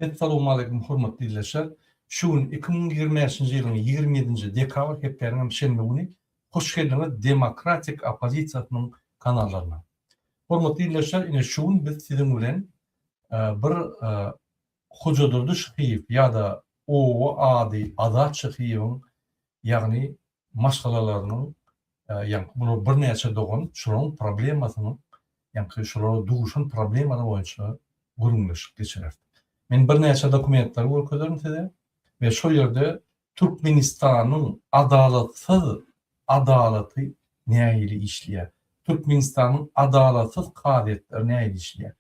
Essalowmaleýkum hormatly ildeşler. Şu gün 2025-nji ýylyň 27-nji dekabr hepdäniň hem şenbe güni. Hoş geldiňiz Demokratik oppozisiýasynyň kanallaryna. Hormatly ildeşler, ine şu gün biz siziň bilen bir Hojadurdy Şyhyýew ýa-da oba ady Azat Şyhyýewiň ýagny maşgalalarynyň ýaňky bular birnäçe dogan şolaryň problemasynyň ýaňky şolara duşan problemalar boýunça gürrüňleşik geçireris. Men birnäçe dokumentleri görkezerin size we şol ýerde Türkmenistanyň adalatsyz adalaty nähili işleýär? Türkmenistanyň adalatsyz kazyýetleri nähili işleýär?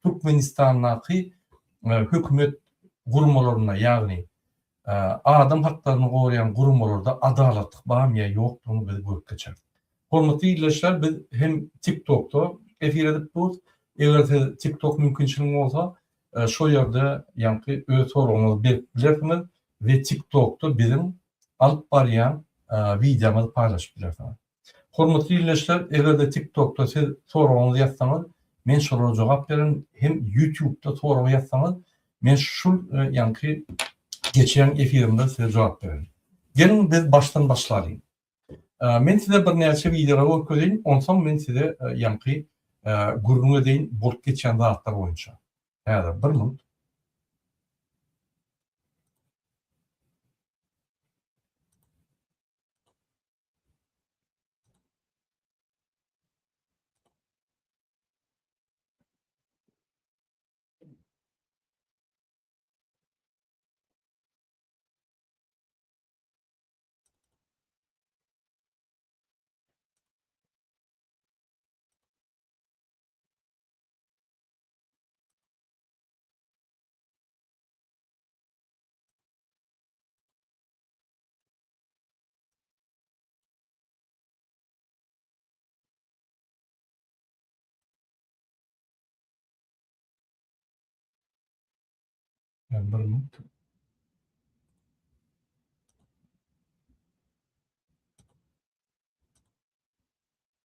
Türkmenistandaky hökümet gurmalarynda ýagny Adam haklaryny goraýan guramalarda adalatlyk barmy ýa ýokdugyny biz görüp geçeris. Hormatly ildeşler biz hem TikTokda efir edip durus. Eger siz TikTok mümkinçiligiň bolsa şo ýerde ýaňky öz soragyňyzy berip bilersiňiz we TikTokda biziň alyp barýan wideomyzy paýlaşyp bilersiňiz. Hormatly ildeşler egerde TikTokda siz soragyňyzy ýazsaňyz men şolara jogap bererin hem YouTubeda sorag ýazsaňyz men şul ýaňky geçýän efirimde size jogap bererin. Geliň biz başdan başlalyň. Men size birnäçe wideolar görkezeýin onsoň men size ýaňky gürrüň edeýin bolup geçýän zatlar boýunça. Häzir bir minut. Bir minut.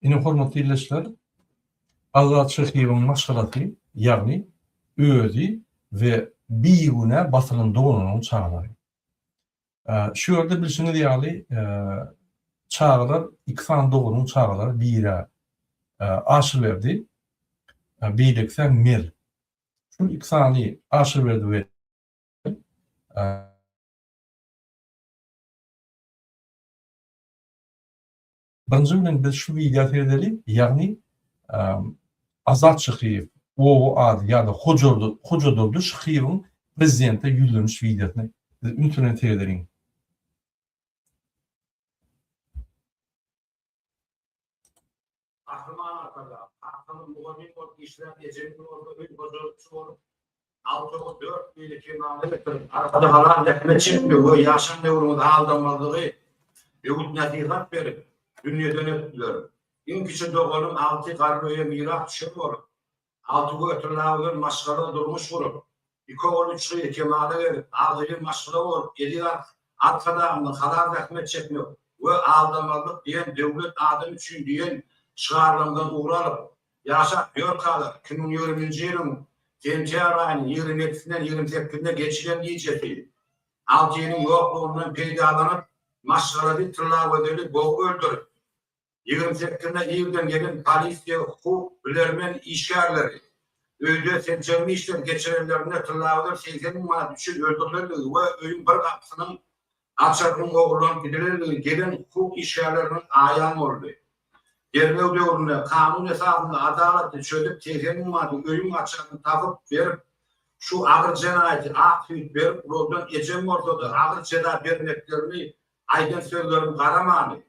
Ine hormatly ildeşler, Azat Şyhyýewiň maşgalasy, ýagny özi we bigünä basylan doganynyň çagalary. Şu ýerde bilşiňiz ýaly, çagalar, iki sany doganyň çagalary, biri Aşyrberdi, beýlekisi Mel. Şul iki sany Aşyrberdi we Birinji bilen biz şu wideo seredeli, ýagny Azat Şyhyýew, oba ady ýa-da Hojadurdy Şyhyýewiň prezidente ýüzleniş wideosyny biz üns bilen seredeliň. Gahryman Arkadag, kakamyz mugallym bolup işläp, ejemiz bolsa öý hojalykçy bolup, agtygy dört biri kemala getirip, arkada halal zähmet çekmegi we ýaşan döwrüňizi aldanmazlygy öwüt-nesihat berip, dünýeden ötdüler. Iň kiçi doganym Alty garry öýe mirasdüşer bolup, Alty götürläp maşgala durmuş gurup, iki ogul, üç gyz kemala gelip, agzybir maşgala bolup, eziz Arkadagymyzyň Halal zähmet çekmek we aldamazlyk diýen döwlet adam üçin diýen şygarlarymyzdan ugur alyp, ýaşap ýörkalar, 2020-nji ýylyň sentýabr aýynyň ýigrimi ýedisinden ýigrimi sekizine geçilen gijesi Altynyň ýoklugyndan peýdalanyp, maşgalasy Tyllagözeli bogup öldürip, Ýigrimi sekizinde irden gelen polisiýa hukuk bilermen işgärleri öýde seljerme işleri geçirenlerinde Tyllagözel 80 müň manat üçin öldürilendigi we öýüň bir gapysynyň açarynyň ogurlanyp gidilendigi gelen hukuk işgärleriniň aýan boldy. Derňew döwründe kanun esasynda adalatly çözüp 80 müň manady öýüň açaryny tapyp berip şu agyr jenaýaty ak süýt berip ulaldan ejem bolsa-da agyr jeza bermeklerini aýdan sözlerim garamany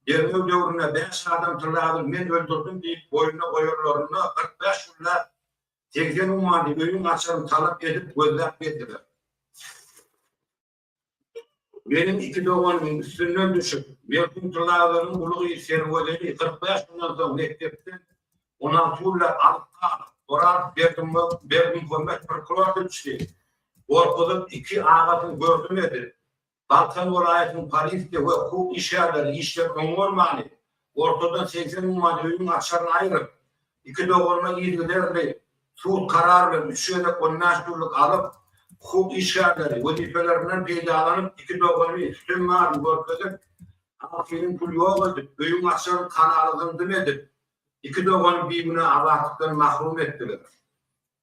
Derňew döwründe bäş adam Tyllagül men öldürdim diýip boýnuna goýanlarynda 45 günläp 80 ummany öýüň açaryny talap edip gözläp gezdiler. Meniň iki doganymyň üstünden düşüp, merhum Tyllagülüň uly gyzy Sergözeli 45 günden soň mekdepden 16 günläp alyp galyp, Oraz Berdimuhamet prokuror sülçüsi gorkuzyp iki agasyny gördüm edip, Balkan welaýatynyň polisiýa we hukuk işgärleri işleri oňarmany, ortadan 80 müň manat öýüň açaryny aýryp, iki doganyna yzygiderli sud karary bilen üç gezek on bäş günlük alyp, Hukuk işgärleri wezipelerinden peýdalanyp iki dogany sütem baryny görkezip, Altynyň pul ýok edip, öýüň açaryny kanala zyňdym edip, iki dogany bigünä azatlykdan mahrum etdiler.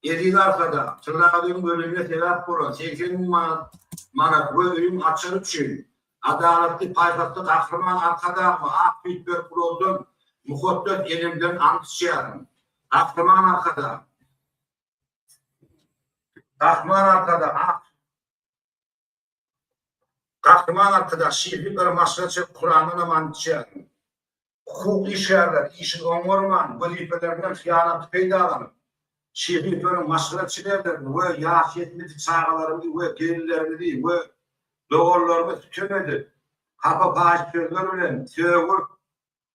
Eziz Arkadag, Tyllagyň ölümine sebäp bolan 80 müň manat manat we öýüň açary üçin adalatly, paýhasly Gahryman Arkadagyma ak süýt berip ulaldan mukaddes enemden ant içýärin. Gahryman Arkadag! Gahryman Arkadag ak Gahryman Arkadag şyhly bir maşgala çek Kurandan ant içýärin. Hukuk işgärleri işini oňarman, wezipelerinden hyýanatly peýdalanyp, şyhlylaryň maşgala çilerlerini we ýaş ýetmedik çagalarymyzy we gelinlerimizi we doganlarymyzy sütem edip, hapa paýyş sözler bilen sögüp,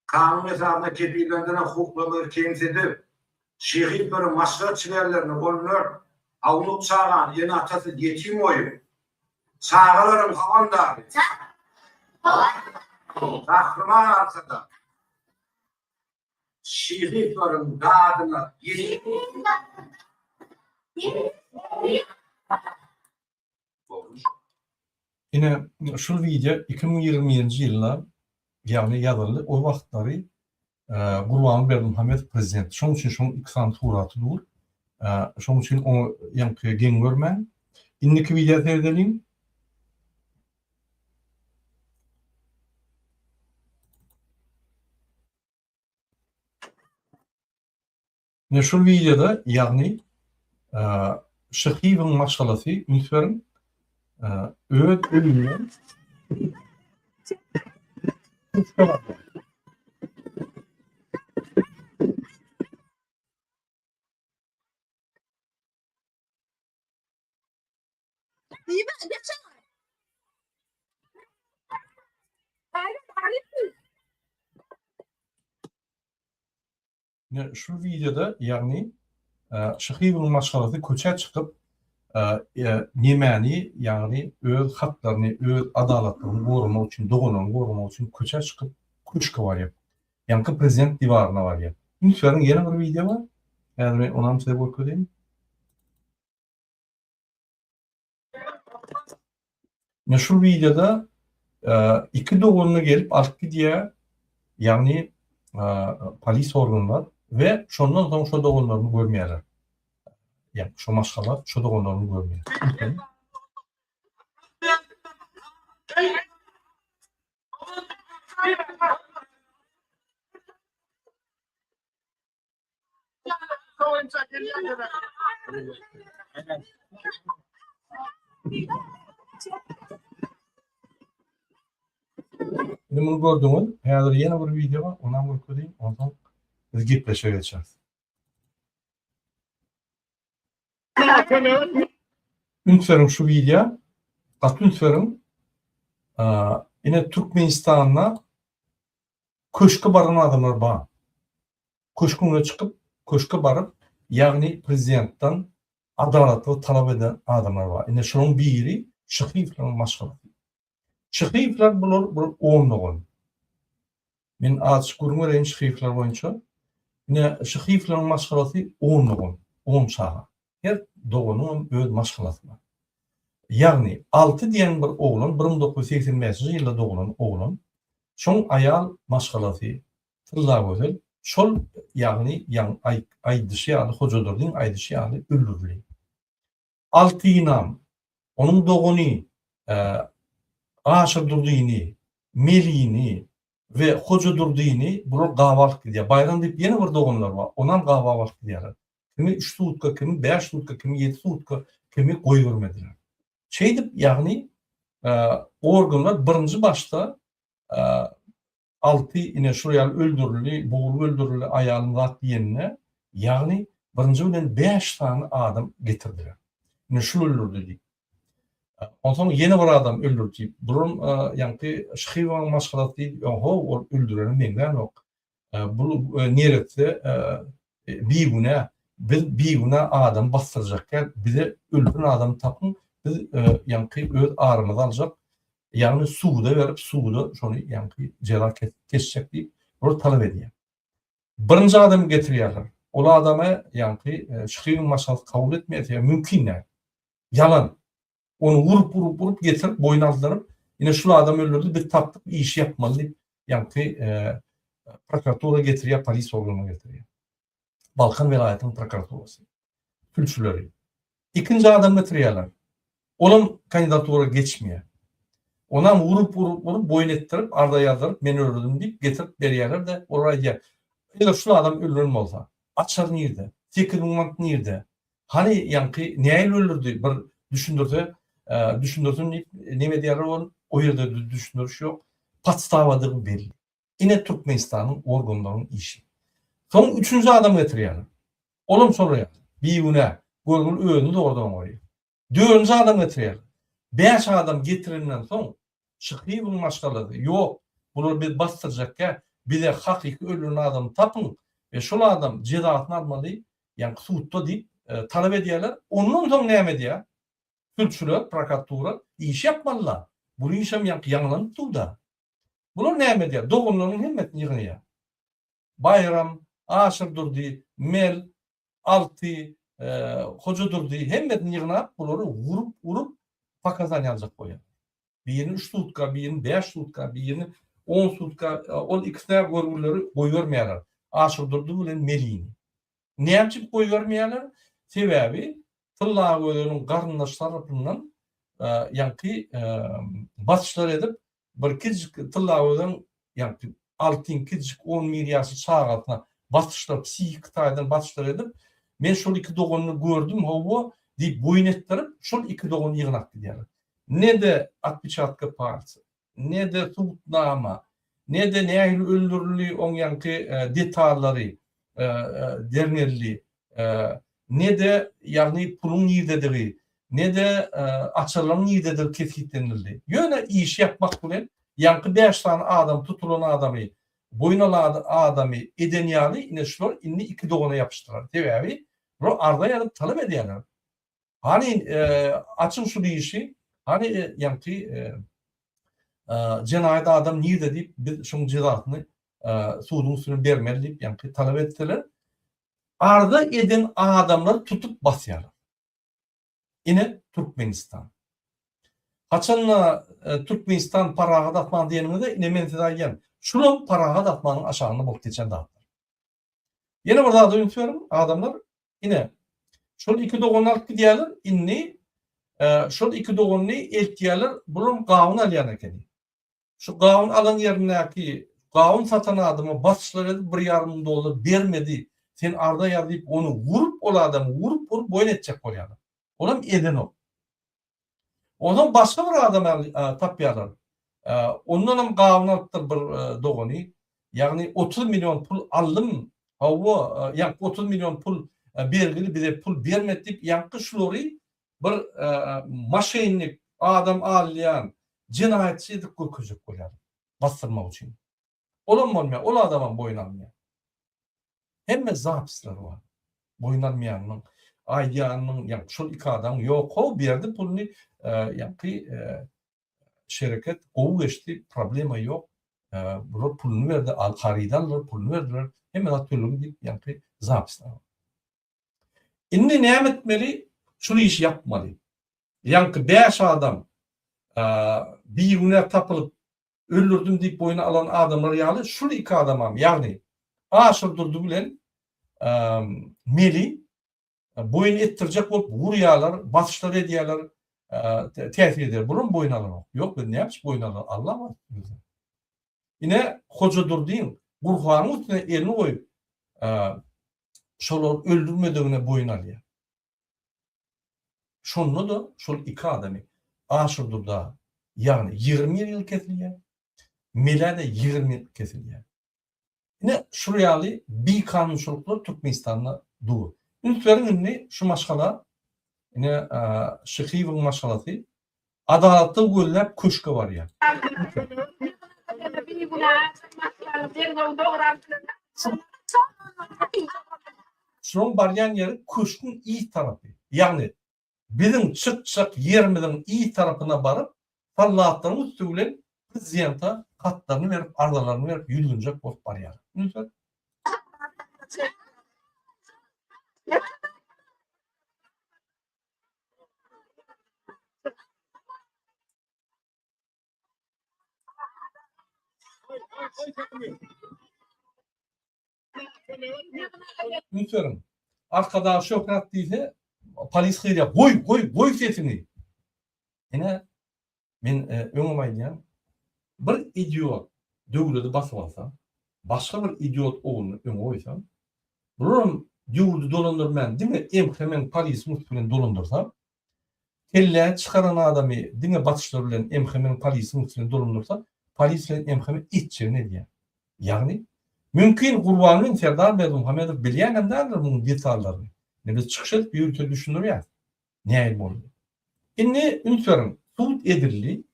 kanun esasynda kepillendirilen hukuklarymyzy kemsidip, şyhlylaryň maşgala çilerlerini 14 awnuk çagany ene-atasyz ýetim goýup, Çagalaryň howandary. Gahryman Arkadag. Şyhylaryň dadyna Ine, şul wideo 2021-nji ýylda, ýagny ýazyldy. O wagtlary Gurbanguly Berdimuhamedow prezident. Şoň üçin şoň iki sany suraty dur. Şoň üçin oňa ýaňky geň görmäň. Indiki wideo seredeliň. Ine şul wideoda ýagny Şyhyýewiň maşgalasy üns beriň öz öýünden Ine şu wideoda ýagny Şyhyýewiň maşgalasy köçä çykyp nemäni ýagny öz haklaryny öz adalatlygyny goramak üçin doganlaryny goramak üçin köçä çykyp köşke barýar. Ýaňky prezident diwaryna barýar. Üns beriň ýene bir wideo bar. Häzir men onam size görkezeyim. Ine şu wideoda iki doganyny gelip alyp gidýär, ýagny polis organlar we şondan soň şo doganlaryny görmeýärler. Ýagny şo maşgala şo doganlaryny görmeýär. Indi muny gördüňiz. Häzir ýene bir wideo bar, onam görkezeyim. Onsoň biz gepleşige geçeris. Üns beriň şu wideo. Gaty üns beriň. Ine Türkmenistanda köşke baran adamlar bar. Köşküň öňüne çykyp, köşke baryp, ýagny prezidentden adalatlygy talap eden adamlar bar. Ine şolaryň biri Şyhyýewleriň maşgalasy. Şyhyýewler bular bir on dogan. Men azajyk gürrüň bereýin Şyhyýewler boýunça. Ine Şyhyýewleriň maşgalasy on dogan, on çaga. Her doganyňam öz maşgalasy bar. Ýagny Alty diýen bir oglan 1985-nji ýylda doglan oglan. Şoň aýal maşgalasy Tyllagözel şol ýagny ýaň aýdyşy ýaly Hojadurdyň aýdyşy ýaly öldürildi. Altynam, onuň dogany Aşyrdurdyny, Melini we Hojadurdyny bular gaba alyp gidýär. Baýram diýip ýene bir doganlary bar, onam gaba alyp gidýärler. Kimi üç sutka, kimi bäş sutka, kimi ýedi sutka, kimi goýbermediler. Şeýdip ýagny organlar birinji başda Alty ine şul ýaly öldürildi, boglup öldürildi, aýalym zat diýenine, ýagny birinji bilen bäş sany adam getirdiler. Ine şul öldürdi diýip. Onsoň ýene bir adam öldürdi diýip. Bulam ýaňky Şyhyýewaň maşgalasy diýip, ýoň-how, ol öldürene meňzänok. Bu neresse bigünä, biz bigünä adamy basdyrjak däl, bize öldüren adamy tapyň, biz ýaňky öz arymyzy aljak, ýagny suda berip, suda şony ýaňky jeza kesjek diýip, bular talap edýär. Birinji adamy getirýärler. Ol adamy ýaňky Şyhyýewiň maşgalasy kabul etmeýär, sebäbi mümkin däl. Ýalan. Ony urup, urup, urup getirip, boýun aldyryp, ine şul adam öldürdi, biz tapdyk, işi ýapmaly diýip, ýaňky prokuratura getirýär, polisiýa organyna getirýär. Balkan welaýatynyň prokuraturasy. Sülçüleri. Ikinji adam getirýärler. Olam kandidatura geçmeýär. Onam urup, urup, urup, boýun etdirip, arza ýazdyryp, men öldürdim diýip getirip berýärler-de, olar aýdýar, eger şul adam öldüren bolsa, açar nirde, 8000 manat nirde, hany ýaňky nähili öldürdi, bir düşündirse, düşündirsin diýip neme edýärler ol, o ýerde düşündiriş ýok, podstawadygy belli. Ine Türkmenistanyň organlaryň işi. Soň üçünji adam getirýärler. Olam soraýar. Bigünä. Görgüli özüni zordan goýýar. Dördünji adam getirýärler. Bäş adam getirenden soň Şyhyýewiň maşgalasy, ýok, bulary biz basdyrjakkä, bize hakyky öldüren adamy tapyň we şol adam jezasyny almaly, ýaňky sudda diýip talap edýärler. Ondan soň näme edýär? Sülçüler, prokuratura iş ýapmalylar. Bul işem ýaňky ýaňlanyp dur-da. Bular näme edýär? Doganlarynyň hemmesini ýygnaýar. Baýram, Aşyrdurdy, Mel, Alty, Hojadurdy hemmesini ýygnap, bulary urup, urup pokazaniýa aljak bolýar. Birini üç sutka, birini bäş sutka, birini on sutka, ol ikisine görgülileri goýbermeýärler. Aşyrdurdy bilen Melini. Näme üçin goýbermeýärler? Sebäbi Tyllagözeliň garyndaş tarapyndan ýaňky basyşlar edip, bir kiçijik Tyllagözeliň ýaňky Altyň kiçijik 11 ýaşly çagasyna basyşlar, psihiki taýdan basyşlar edip, men şol iki doganyny gördüm, hawa diýip boýun etdirip, şol iki dogany ýygnap gidýärler. Ne-de otpeçatka palca, ne-de subutnama, ne-de nähili öldürildi oň ýaňky detallary derňeldi, ne-de ýagny puluň nirdedigi, ne-de açarlaryň nirdedigi kesgitlenildi. Ýöne işi ýapmak bilen ýaňky bäş sany adam tutulan adamy, boýun alan adamy eden ýaly ine şular indi iki dogana ýapyşdylar. Sebäbi bular arza ýazyp talap edýärler. Hany açyň şul işi, hany ýaňky jenaýat adam nirde diýip biz şuň jezasyny suduň üstüne bermeli diýip ýaňky talap etseler, arza eden adamlary tutup basýarlar. Ine Türkmenistan. Haçanda Türkmenistan parahat asman diýeniňizde ine men size aýdýan, şulam parahat asmanyň aşagynda bolup geçen zatlar. Ýene bir zada üns beriň, adamlar, ine, şol iki doganyny alyp gidýärler, indi şol iki doganyny eltýärler, bulam gawun alýan ekeni. Şu gawun alan ýerindäki gawun satan adama basyşlar edip bir ýarym müň dollar bermedi, sen arza ýaz diýip, ony urup, ol adamy urup, urup boýun etjek bolýarlar. Olam edenok. Onsoň başga bir adam tapýarlar. Ondanam gawun alypdyr bir dogany. Ýagny 30 million pul aldym. Hawa, ýaňky 30 million pul bergili bize pul bermedi diýip, ýaňky şulary bir moşennik, adam alýan jenaýatçy edip görkezjek bolýarlar. Basdyrmak üçin. Olam bolmaýar, ol adamam boýun almaýar. Hemme zapisleri bar. Boýun almaýanynyň, aýdýanynyň, ýaňky şol iki adamyň ýok how berdi puluny, ýaňky şereket gowy geçdi, problema ýok. Bular puluny berdi, al harydy aldylar, puluny berdiler. Hemme zat tölegli diýip, ýaňky zapisler bar. Indi näme etmeli? Şul işi ýapmaly. Ýaňky 5 adam bigünä tapylyp öldürdim diýip boýun alan adamlar ýaly şul iki adamam, ýagny Aşyrdurdy bilen Meli boýun etdirjek bolup urýarlar, basyşlar edýärler, täsir edýär. Bulam boýun alanok. Ýok, biz näme üçin boýun alalım? Allah bar üstümizde. Ine Hojadurdyň Gurhanyň üstüne elini goýup, şolary öldürmedigine boýun alýar. Şonda-da şol iki adamy Aşyrdurda ýagny 21 ýyl kesilýär, Melä-de 20 ýyl kesilýär. Ine şul ýaly bikanunçylyklar Türkmenistanda dur. Üns beriň indi şu maşgala ine Şyhyýewiň maşgalasy adalatly gözläp köşge barýar. Şularyň barýan ýeri köşgüň yz tarapy. Ýagny biziň çykjak ýerimiziň yz tarapyna baryp, soldatlaryň üsti bilen prezidente hatlaryny berip, arzalaryny berip ýüzlenjek bolup barýarlar. Üns ber. Üns beriň. Arkadag şöhrat diýse, polis gygyrýar, goý, goý, goý sesiňi. Ine, men e, öňem aýdýan, bir idiot döwleti basyp alsa, başga bir idiot ogluny öňe goýsa, bularam ýurdy dolandyrman diňe MHM-iň polisiň üsti bilen dolandyrsa, Kellä çykaran adamy diňe batyşlar bilen MHM-iň polisiň üsti bilen dolandyrsa, polis bilen MHM etjegini edýär. Ýagny, mümkin Gurbanguly Serdar Berdimuhamedow bilýänem däldir munuň detallaryny. Indi biz çykyş edip ýörite düşündirýäs. Nähili boldy. Indi üns beriň, sud edildi,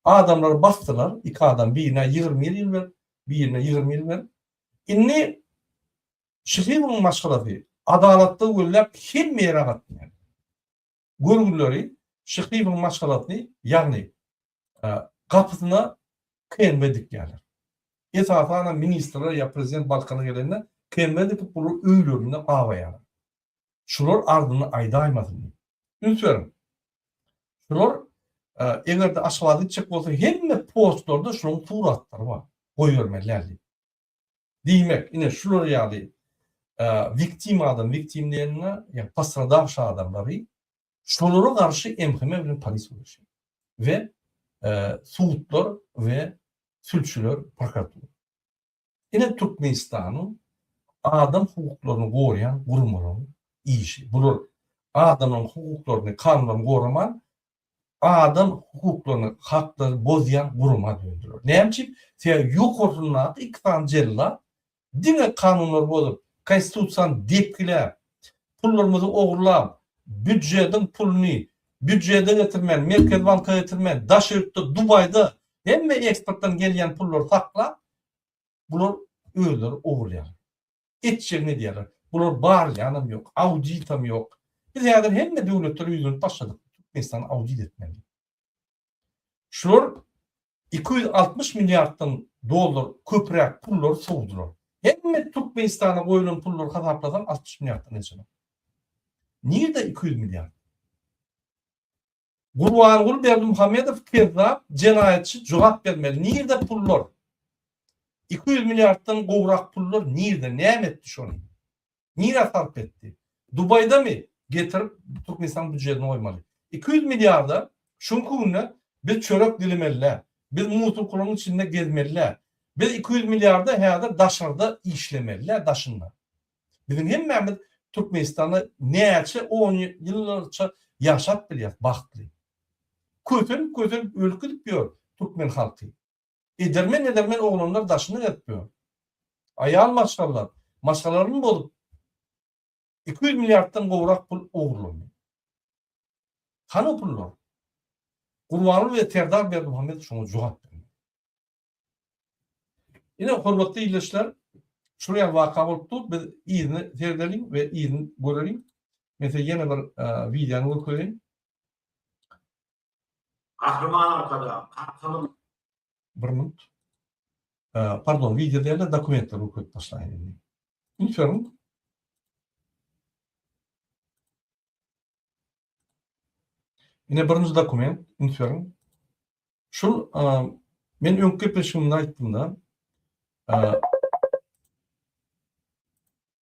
adamlary basdylar, iki adam birine 21 ýyl berip, birine 20 ýyl berip. Indi Şyhymowyň maşgalasy adalatda gözläp hemme ýere gatnaýar. Görgülileri Şyhymowyň maşgalasyny ýagny gapysyna KNB dikýärler. Esasanam ministrler ýa prezident Balkana gelende KNB dikip bular öýlerinde gabaýarlar. Şular ardyny aýdaýmasyn diýip. Üns beriň. Şular eger-de Aşgabada gitjek bolsa hemme postlarda şularyň suratlary bar. Goýbermeli däl diýip. Diýmek, ine şular ýaly wiktim adam, wiktim diýende, ýa postradawşy adamlary şolara garşy MHM bilen polis göreşýär. We sudlar we sülçüler, prokuratura. Ine Türkmenistanyň adam hukuklaryny goraýan guramalaryň işi. Bular adamlaryň hukuklaryny, kanunlaryny goraman, adam hukuklaryny, haklary bozýan gurama döndüler. Näme üçin? Sebäbi ýokarsyndaky iki sany jellat diňe kanunlary bozup, konstitusiýany depgiläp, pullarymyzy ogurlap, býudjediň puluny býudjede getirmän, Merkezi banka getirmän, daşary ýurtda, Dubaýda hemme eksportdan gelýän pullary saklap, bular özleri ogurlaýarlar. Etjegini edýärler. Bular barlaýanam ýok, auditam ýok. Biz häzir hemme döwletlere ýüzlenip başladyk. Türkmenistany audit etmeli. Şular 260 milliarddan dollar köpräk pullary sowdular. Hemme Türkmenistana goýlan pullary hasaplasaň 60 milliarddan geçenok. Nirde 200 milliard? Gurbanguly Berdimuhamedow kezzap, jenaýatçy jogap bermeli. Nirde pullar? 200 milliarddan gowrak pullar nirde? Näme etdi şony? Nirä sarp etdi? Dubaýdamy? Getirip Türkmenistanyň býujetine goýmaly. 200 milliarda şuňky günde biz çörek dilemeli-dä. Biz musurkalaryň içinde gezmeli-dä. Biz 200 milliarda häzir daşarda işlemeli-dä daşynda. Biziň hemmämiz Türkmenistanda näçe on ýyllarça ýaşap bilýäs bagtly. Kösenip kösenip ölüp gidip ýör türkmen halky. Edermen edermen oglanlar daşyny gezip ýör. Aýal maşgalalar maşgalalaryny bozup 200 milliarddan gowrak pul ogurlandy. Hany o pullar? Gurbanguly we Serdar Berdimuhamedow şoňa jogap bermeli. Ine hormatly ildeşler, şular ýaly waka bolup dur. Biz yzyny seredeliň we yzyny göreliň. Men size ýene bir wideony görkezeýin. Gahryman Arkadag, kakamyň. Bir minut. Pardon, wideo däl-de dokumentleri görkezip başlaýyn indi. Üns beriň. Ine birinji dokument, üns beriň. Şul men öňki gepleşigimde aýtdym-da.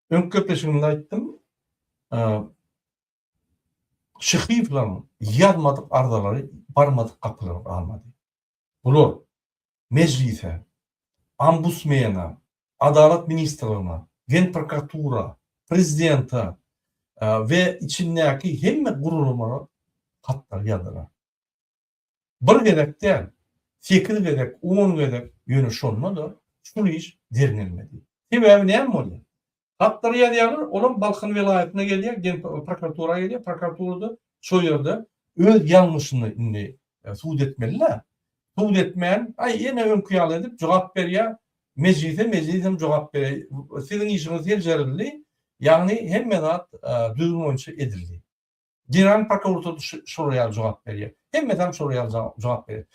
Öňki gepleşigimde aýtdym. Şyhyýewleriň ýazmadyk arzalary, barmadyk gapylary galmady. Bular Mejlise, Ombudsmene, Adalat ministrligine, Genprokuratura, Prezidente we içindäki hemme gurulmalara hatlar ýazdylar. Bir gezek däl, sekiz gezek, on gezek, ýöne şonda-da şul iş derňelmedi. Sebäbi näme bolýar? Hatlary ýazýarlar, olam Balkan welaýatyna gelýär, gen prokuratura gelýär, prokuraturada şo ýerde öz ýalňyşyny indi subut etmeli-dä. Subut etmän, aý ýene öňki ýaly edip jogap berýär, mejlise, mejlis hem jogap berýär. Siziň işiňiz seljerildi, ýagny hemme zat düzgün boýunça edildi. Generalnyý prokuratura şolar ýaly jogap berýär. Hemmesi hem şolar ýaly jogap berýär.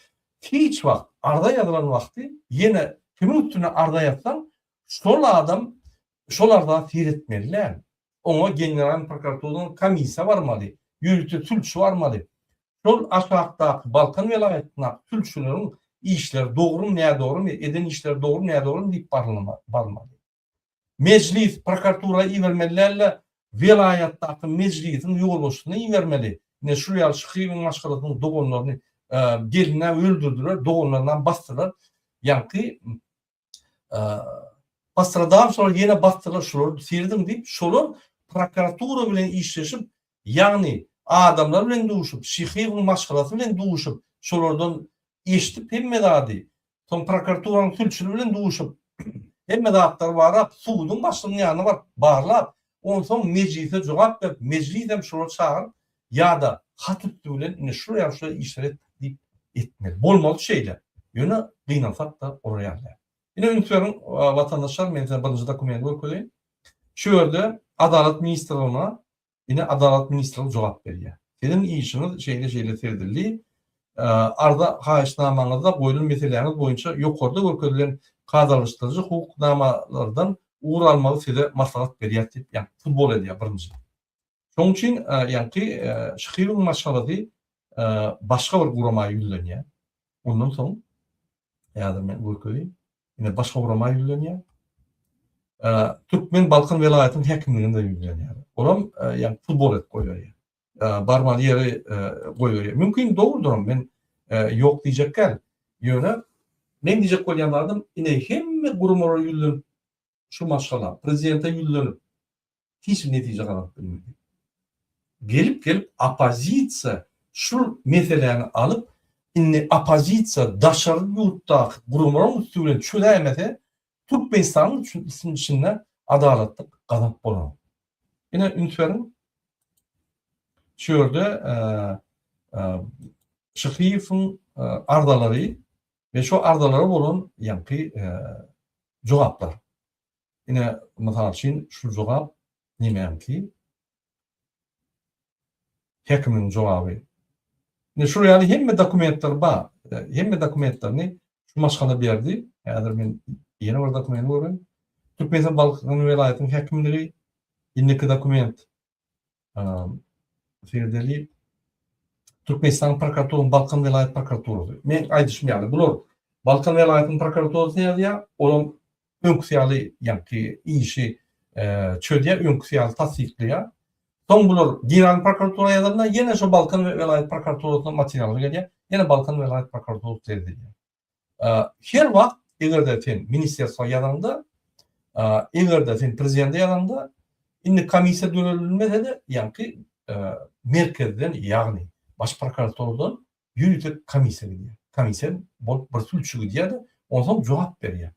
Hiç wagt arza ýazylan wagty ýene kimiň üstüne arza ýazsaň, şol adam şol arza seretmeli däl. Oňa Generalnyý prokuraturadan komissiýa barmaly, ýörite sülçi barmaly. Şol aşakdaky Balkan welaýatyndaky sülçüleriň. işleri dogrumy, nädogrumy, eden işleri dogrumy, nädogrumy diýip barylmaly. Mejlis prokuratura ibermeli däl-de, welaýatdaky mejlisiň ýolbaşçysyna ibermeli. Ine şul ýaly Şyhyýewiň maşgalasynyň doganlaryny gelinä öldürdiler, doganlarynam basdylar. Ýaňky Postradawşylar ýene basdylar şulary serediň diýip şolar prokuratura bilen işleşip ýagny adamlar bilen duşup Şyhyýewiň maşgalasy bilen duşup şolardan eşidip hemme zady soň prokuraturanyň sülçüli bilen duşup hemme zatlary barap suduň başlygynyň ýanyna baryp barlap onsoň mejlise jogap berip mejlisem şolary çagyryp ýa-da hat üsti bilen ine şular ýaly şular işler etdik diýip etmeli. Bolmaly şeýle. Ýöne gynansak-da olar ýaly däl. Ine üns beriň watandaşlar men size birinji dokumenti görkezeýin. Şu ýerde Adalat ministrligine ine Adalat ministrligi jogap berýär. Siziň işiňiz şeýle-şeýle seredildi. Arza haýyşnamaňyzda goýlan meseläňiz boýunça ýokarda görkezilen kadalaşdyryjy hukuk namalardan ugur almagy size maslahat berýäris diýip, ýagny futbol edýär birinji. Şonuň üçin ýaňky Şyhyýewiň maşgalasy başga bir gurama ýüzlenýär. Ondan soň häzir men görkezeýin. Ine başga gurama ýüzlenýär. Türkmen Balkan welaýatynyň häkimligine ýüzlenýär. Olam ýaňky futbol edip goýberýär. Barmaly ýeri goýberýär. Mümkin dogrudyram men ýok diýjek däl. Ýöne men diýjek bolýan zadym ine hemme guramalara ýüzlenip şu maşgala prezidente ýüzlenip hiç bir netije gazanyp bilmedi. Gelip gelip oppozisiýa şul meseläni alyp indi oppozisiýa daşary ýurtdaky guramalaryň üsti bilen çözäýmese Türkmenistanyň içinde adalatlyk gazanyp bolanok. Ine üns beriň. Şu ýerde Şyhyýewiň arzalary we şo arzalara bolan ýaňky jogaplar. Ine, mysal üçin, şu jogap nemäňki? Häkimiň jogaby. Ine, şular ýaly hemme dokumentler bar. Hemme dokumentlerini şu maşgala berdi. Häzir men ýene bir dokumenti göreýin. Türkmenistan Balkan welaýatynyň häkimligi indiki dokument. Serdeli Türkmenistanyň prokuraturasynyň Balkan welaýat prokuraturasy. Men aýdyşym ýaly, bular Balkan welaýatynyň prokuraturasyna ýazýar, olam öňküsi ýaly ýaňky işi çözýär, öňküsi ýaly tassyklaýar. Soň bular General prokuratura ýazanda ýene şo Balkan welaýat prokuraturasyna materiallar gelýär, ýene Balkan welaýat prokuraturasy seredilýär. Her wagt eger-de sen ministerstwa ýazaňda, eger-de sen prezidente ýazaňda, indi komissiýa döredilmese-de, ýaňky merkezden, ýagny baş prokuraturadan ýörite komissiýa gidýär. Komissiýa bolup bir sülçi gidýär-de, onsoň jogap berýär.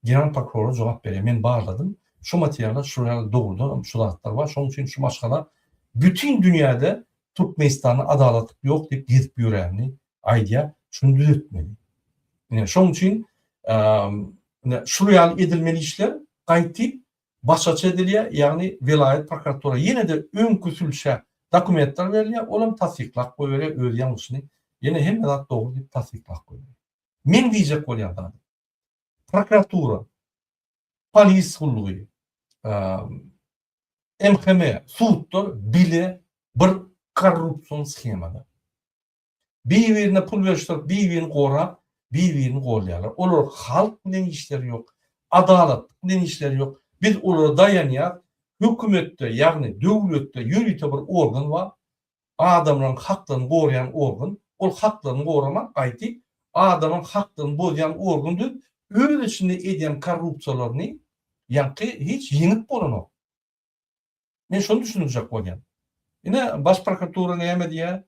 General prokurora jogap berýär. Men barladym, şu materialda şular ýaly dogrudanam şu zatlar bar, şonuň üçin şu maşgala bütin dünýäde Türkmenistanda adalatlyk ýok diýip gezip ýörenini aýdýar, şuny düzetmeli. Ine, şonuň üçin ine şul ýaly edilmeli işler gaýtyp başgaça edilýär, ýagny welaýat prokuratura ýene-de öňki sülçä dokumentler berilýär, olam tassyklap goýberýär öz ýalňyşyny, ýene hemme zat dogry diýip tassyklap goýberýär. Meň diýjek bolýan zadym, prokuratura, polis gullugy, MHM, sudlar bile bir korrupsion shemada. Bir-birine pul berişdirip, bir-birini gorap, bir-birini golýarlar. Olar halk bilen işleri ýok, adalatlyk bilen işleri ýok. Biz olara daýanýas. Hökümetde, ýagny döwletde ýörite bir organ bar. Adamlaryň haklaryny goraýan organ. Ol haklaryny goraman, gaýty adamyň haklaryny bozýan organ düzüp, öz içinde edýän korrupsiýalaryny ýaňky hiç ýeňip bolanok. Men şony düşündirjek bolýan. Ine, Baş prokuratura näme diýýär?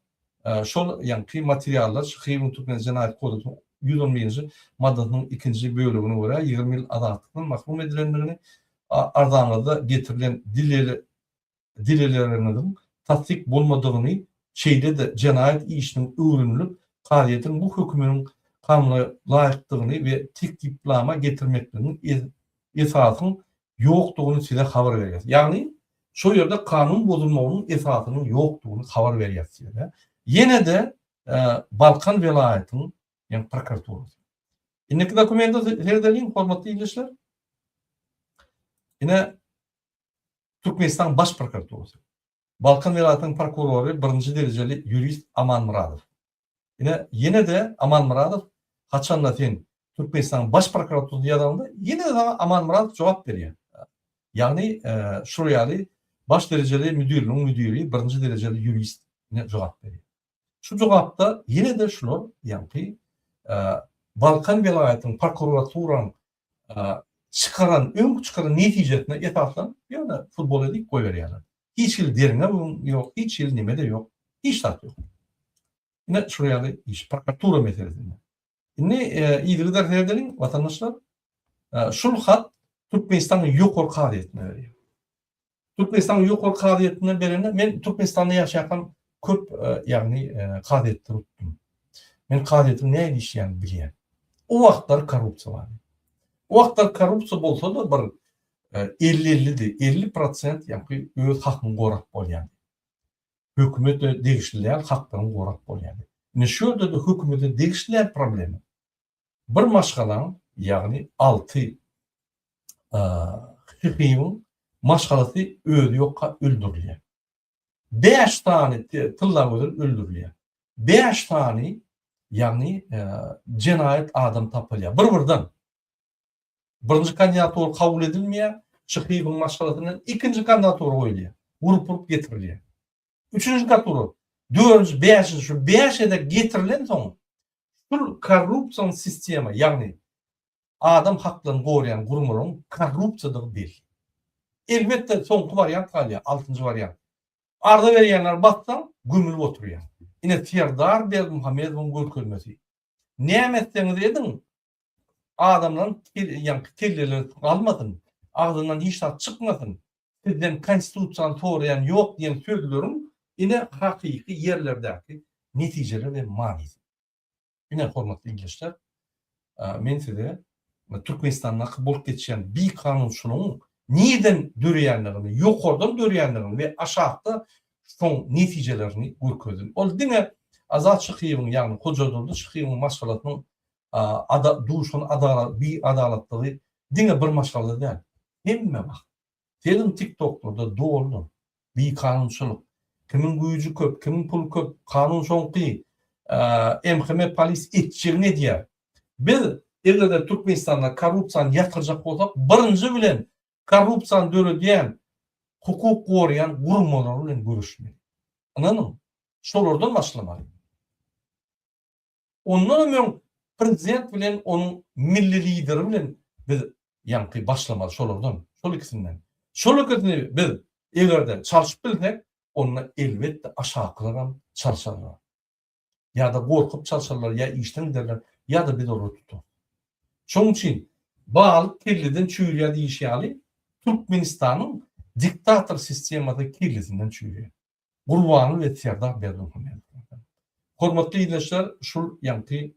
Şol ýaňky materiallar Şyhyýewiň Türkmen Jenaýat kodeksiniň 111-nji maddasynyň ikinji bölegine görä 20 ýyl azatlykdan mahrum edilendigini, arzaňyzda getirilen delilleriňiziň tassyk bolmadygyny, şeýle-de jenaýat işiniň öwrenilip, kazyýetiň bu höküminiň kanuna laýykdygyny we teklipnama getirmekligiň esasyň ýokdugyny size habar berýäs. Ýagny, şol ýerde kanun bozulmagynyň esasynyň ýokdugyny habar berýäs size. Ýene-de Balkan welaýatynyň ýagny prokuraturasy. Indiki dokumente seredeliň, hormatly ildeşler. Ine, Türkmenistanyň Baş prokuraturasy. Balkan welaýatynyň prokurory birinji derejeli ýurist Aman Myradow. Ine, ýene-de Aman Myradow. Haçanda sen Türkmenistanyň Baş prokuraturasyna ýazaňda, ýene-de saňa Aman Myradow jogap berýär. Ýagny şular ýaly baş derejeli müdirligiň müdiri, birinji derejeli ýurist jogap berýär. Şu jogapda ýene-de şular ýaňky Balkan welaýatynyň prokuraturaň çykaran, öňki çykaran netijesine esaslanyp, ýöne futbol edip goýberýärler. Hiç hili derňew ýok, hiç hili neme-de ýok, hiç zat ýok. Ine şular ýaly iş prokuratura meselesinde. Indi yzygider seredeliň, watandaşlar. Şul hat Türkmenistanyň ýokary kazyýetine berýär. Türkmenistanyň ýokary kazyýetine berende men Türkmenistanda ýaşaýarkam köp ýagny kazyýetde utdum. Men kazyýetiň nähili işleýänini bilýän. O wagtlar korrupsiýa bardy. O wagtlar korrupsiýa bolsa-da bir elli-ellidi, 50 prosent ýaňky öz hakyňy gorap bolýardy. Hökümete degişli däl haklaryňy gorap bolýardy. Indi şu ýerde-de hökümete degişli däl problema. Bir maşgalaň, ýagny Alty Şyhyýewiň maşgalasy özi ýokka öldürilýär. Bäş sany Tyllagözel öldürilýär. Bäş sany, ýagny jenaýat adam tapylýar. Bir-birden. Birinji kandidatura kabul edilmeýär, Şyhyýewiň maşgalasyndan ikinji kandidatura goýulýar. Urup-urup getirilýär. Üçünji kandidatura, dördünji, bäşinji, şu bäş gezek getirilensoň, şul korrupsion sistema, ýagny adam haklaryny goraýan guramalaryň korrupsiýadygy belli. Elbetde, soňky wariant galýar, altynjy wariant. Arza berýänleri bassaň, gömülip oturýar. Ine, Serdar Berdimuhamedowyň görkezmesi. Näme etseňiz ediň, adamlaryň ýaňky kelleleri galmasyn, agzyndan hiç zat çykmasyn, sizden konstitusiýany soraýan ýok diýen sözleriň ine hakyky ýerlerdäki netijeleri we manysy. Ine hormatly ildeşler, men size Türkmenistandaky bolup geçýän bikanunçylygyň nirden döreýändigini, ýokardan döreýändigini we aşakda şoň netijelerini görkezdim. Ol diňe Azat Şyhyýewiň, ýagny Hojadurdy Şyhyýewiň maşgalasynyň duşan biadalatlygy diňe bir maşgalada däl, hemme wagt. Seniň tiktoklarda doludyr. Bikanunçylyk. Kimiň güýji köp, kimiň puly köp, kanun şoňky. MHM polis etjegini edýär. Biz eger-de Türkmenistanda korrupsiýany ýatyrjak bolsak, birinji bilen korrupsiýany döredýän, hukuk goraýan guramalar bilen göreşmeli. Ynanyň, şolardan başlamaly. Ondanam öň prezident bilen onuň milli lideri bilen biz ýaňky başlamaly şolardan, şol ikisinden. Şol ikisini biz eger-de çalşyp bilsek, onda elbetde aşakylaram çalşarlar. Ýa-da gorkup çalşarlar, ýa işden giderler, ýa-da biz olary tutarys. Şonuň üçin balyk kelleden çüýrýär diýişi ýaly, Türkmenistanyň diktator sistemasy kellesinden çüýrýär. Gurbanguly we Serdar Berdimuhamedow. Hormatly ildeşler, şul ýaňky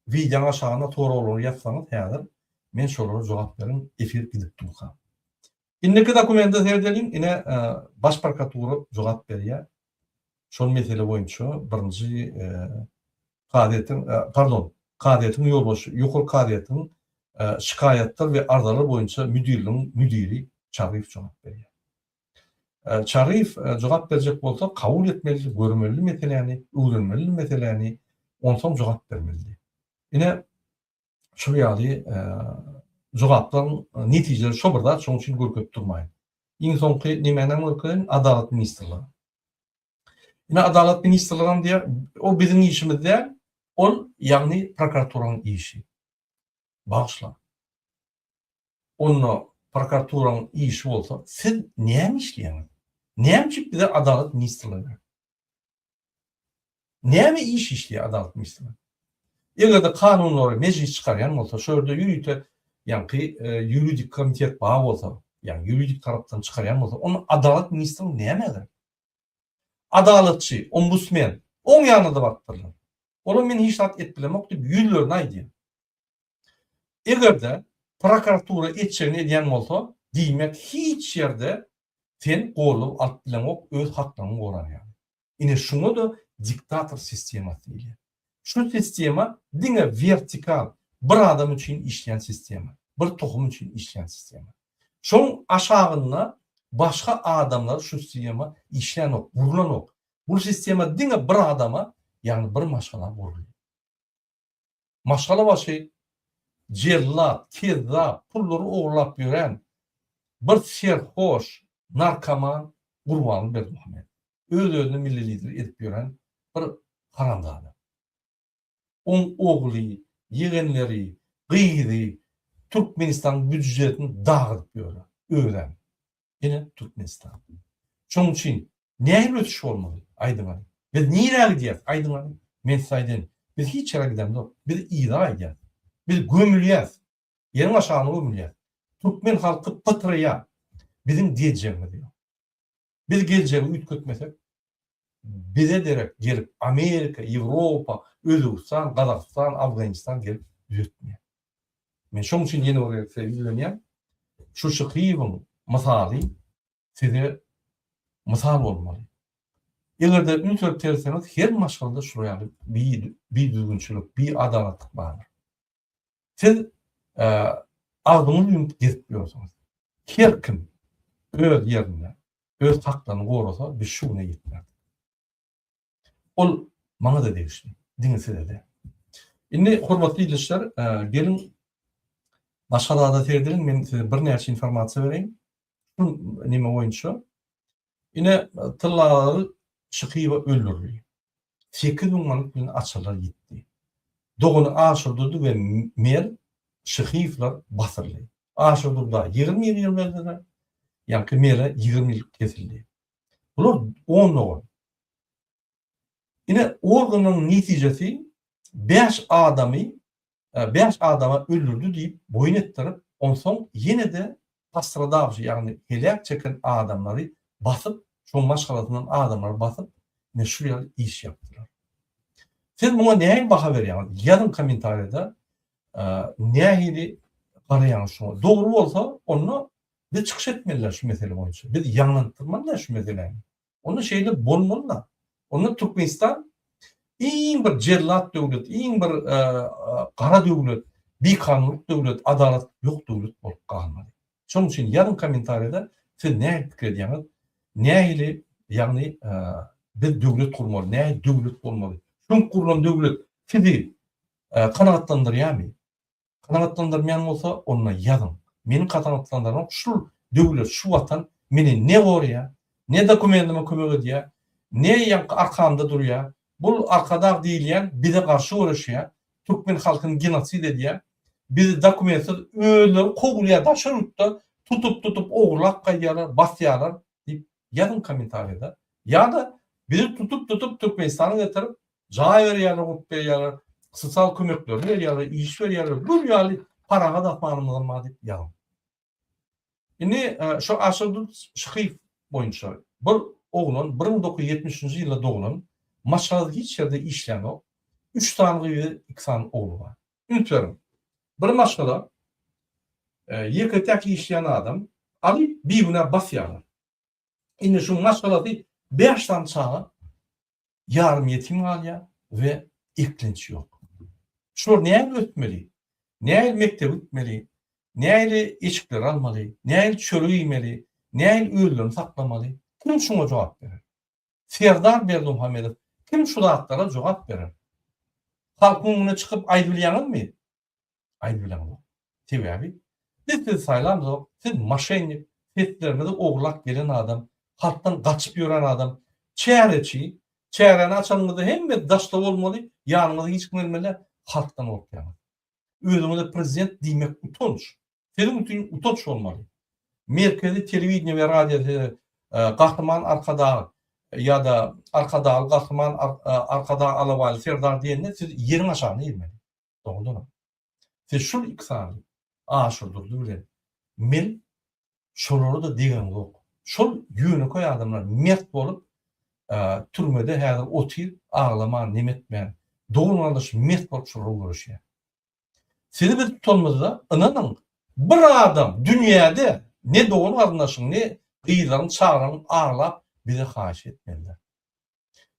wideoň aşagyna soraglary ýazsaňyz häzir men şolara jogap berin efir gidip durka. Indiki dokumente seredeliň, ine baş prokuratura jogap berýär. Şol mesele boýunça birinji kazyýetiň, pardon, kazyýetiň ýolbaşçy, ýokary kazyýetiň şikaýatlar we arzalar boýunça müdirligiň müdiri Çaryýew jogap berýär. Çaryýew jogap berjek bolsa, kabul etmelidi, görmelidi meseläni, öwrenmelidi meseläni, onsoň jogap bermelidi. Ine, şul ýaly jogaplaryň netijeleri şo bir zat, şonuň üçin görkezip durmaýyn. Iň soňky nemänem görkezeýin, Adalat ministrligi. Ine Adalat ministrligem diýýär, o biziň işimiz däl, ol ýagny prokuraturanyň işi. Bagyşlaň. Onda prokuraturanyň işi bolsa, siz näme işleýäňiz? Näme üçin bize Adalat ministrligi gerek? Näme iş işleýär Adalat ministrligi? Eger-de kanunlary mejlis çykarýan bolsa, şo ýerde ýörite ýaňky ýuridik komitet bar bolsa, ýagny ýuridik tarapdan çykarýan bolsa, onda Adalat ministrligi nämä gerek? Adalatçy, ombudsmen, oň ýanyna-da barypdyrlar. Olam men hiç zat edip bilemok diýip ýüzlerine aýdýar. Eger-de prokuratura etjegini edýän bolsa, diýmek hiç ýerde sen goldaw alyp bileňok öz haklaryňy gorar ýaly. Ine şuňa-da diktator sistemasy diýilýär. Şu sistema diňe wertikal, bir adam üçin işleýän sistema, bir tohum üçin işleýän sistema. Şoň aşagynda başga adamlar şu sistema işlänok, gurlanok. Bu sistema diňe bir adama, Ýagny bir maşgala gurulýar. Maşgala başy jellat, kezzap, pullary ogurlap ýören bir serhoş, narkoman Gurbanguly Berdimuhamedow. Öz-özüni milli lider edip ýören bir haramzada. Oň ogly, ýegenleri, gyzy Türkmenistanyň býujetini dagydyp ýörler. Özem. Ine Türkmenistan. Şonuň üçin nähili ösüş bolmaly? Aýdyňaly. Biz nirä gidýäs? Aýdyňaly. Men size aýdaýyn. Biz hiç ýere gidemzok. Biz yza gaýdýas. Biz gömülýäs. Ýeriň aşagyna gömülýäs. Türkmen halky pytraýar. Biziň geljegimiz ýok. Biz geljegi üýtgetmesek, bize derek gelip Amerika, Ýewropa, Özbegistan, Gazagystan, Afganistan gelip düzetmeýär. Men şoň üçin ýene bir gezek size ýüzlenýän. Şu Şyhyýewiň mysaly size mysal bolmaly. Eger-de üns berip seretseňiz, her maşgalada şular ýaly bidüzgünçilik, biadalatlyk bardyr. Siz agzyňyzy ýumup gezip ýörsüňiz. Her kim öz ýerinde öz haklaryny gorasa biz şu güne ýetmerdik. Ol maňa-da degişli, diňe size däl. Indi hormatly ildeşler, geliň başga zada seredeliň, men size birnäçe informasiýa bereýin. Şu neme boýunça. Ine Tyllagaly Şyhyýewa öldürildi. 8000 manat bilen açarlar ýitdi. Dogany Aşyrdurdy we Mer Şyhyýewler basyryldy. Aşyrdurda 20 ýyl berdiler, ýaňky Mere 20 ýyl kesildi. Bular on dogan. Ine organyň netijesi 5 adamy 5 adama öldürdi diýip boýun etdirip, onsoň ýene-de postradawşy, ýagny heläk çeken adamlary basyp, şoň maşgalasyndan adamlary basyp, ine şu ýaly iş ýapdylar. Siz muňa nähili baha berýäňiz? Ýazyň kommentariýada nähili garaýaňyz şuňa? Dogry bolsa, onda biz çykyş etmeliler şu mesele boýunça. Biz ýaňlantdyrmalylar şu meseläni. Onda şeýle bolmaly-da. Onda Türkmenistan iň bir jellat döwlet, iň bir gara döwlet, bikanunlyk döwlet, adalat ýok döwlet bolup galmaly. Şonuň üçin ýazyň kommentariýada siz nähili pikir edýäňiz? Nähili, ýagny biz döwlet gurmaly, nähili döwlet bolmaly? Şuňk gurlan döwlet sizi kanagatlandyrýarmy? Kanagatlandyrmaýan bolsa onda ýazyň. Meni kanagatlandyranok şul döwlet şu watan meni ne goraýar, ne dokumentime kömek edýär, ne ýaňky arkamda durýar. Bul arkadag diýilýän bize garşy göreşýär, türkmen halkyny genosid edýär. Bizi dokumentsiz özleri kowulýar daşary ýurtda tutup tutup ogurlap gaýdýarlar, basýarlar diýip ýazyň kommentariýada. Ýa-da bizi tutup tutup Türkmenistana getirip Jaý berýärler, gurup berýärler, sosial kömeklerini berýärler, iş berýärler, gül ýaly parahat asmanymyzam bar diýip ýazyň. Indi şu Aşyrdur Şyhyýew boýunça bir oglan 1970-nji ýylda doglan, maşgalasy hiç ýerde işlänok, üç sany gyzy, iki sany ogly bar. Üns beriň, bir maşgala ýeke-täk işleýän adam alyp bigünä basýarlar. Indi şu maşgalasy bäş sany çaga ýarym ýetim galýar we eklenç ýok. Şular nähili ösmeli? Nähili mekdebe gitmeli? Nähili eşikleri almaly? Nähili çörek iýmeli? Nähili özlerini saklamaly? Kim şuňa jogap berer? Serdar Berdimuhamedow kim şu zatlara jogap berer? Halkyň öňüne çykyp aýdybilýäňizmi? Aýdyp bileňzok. Sebäbi biz sizi saýlamzok, siz moşennik, seslerimizi ogurlap gelen adam, halkdan gaçyp ýören adam, çäreçi, çäräni açanyňyzda hemme daşda bolmaly, ýanyňyza hiç kim gelmeli däl, halkdan gorkýaňyz. Özüňize prezident diýmek utanç. Siziň üçin utanç bolmaly. Merkezi telewideniýe we radio size Gahryman Arkadag ýa-da Arkadagly Gahryman Arkadag Alabaýly Serdar diýende siz ýeriň aşagyna girmeli. Dogrudanam. Siz şul iki sany Aşyrdurdy bilen men şolara-da degeňzok. Şol ýönekeý adamlar mert bolup türmede häzir otyr aglaman neme etmän dogan-gardaş mert bolup şolara göreşýär. Sizi biz tutanymyzda ynanyň bir adam dünýäde ne dogan-garyndaşyň ne gyzlaryň çagalaryň aglap bize haýyş etmezler.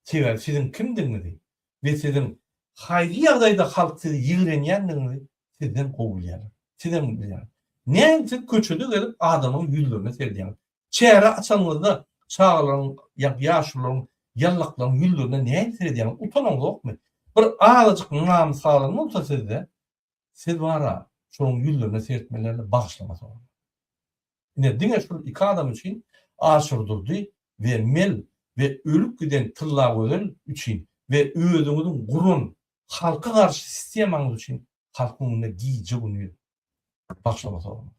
Sebäbi siziň kimdigiňizi we siziň haýsy ýagdaýda halk sizi ýigrenýändigiňizi sizden gowy bilýärler. Sizem bilýäňiz. Näme siz köçede gezip adamyň ýüzlerine seredýäňiz? Çäre açanyňyzda çagalaryň ýa ýaşulularyň. Ýallaklaryň ýüzlerine nähili seredýäňiz? Utanaňzokmy? Bir azajyk namys galan bolsa sizde, siz bara şonuň ýüzlerine seretmelerine bagyşlama soramaly. Ine diňe şul iki adam üçin Aşyrdurdy we Mel we ölüp giden Tyllagözel üçin we özüňiziň guran halka garşy sistemaňyz üçin halkyň öňünde gije-gündiz bagyşlama soramaly.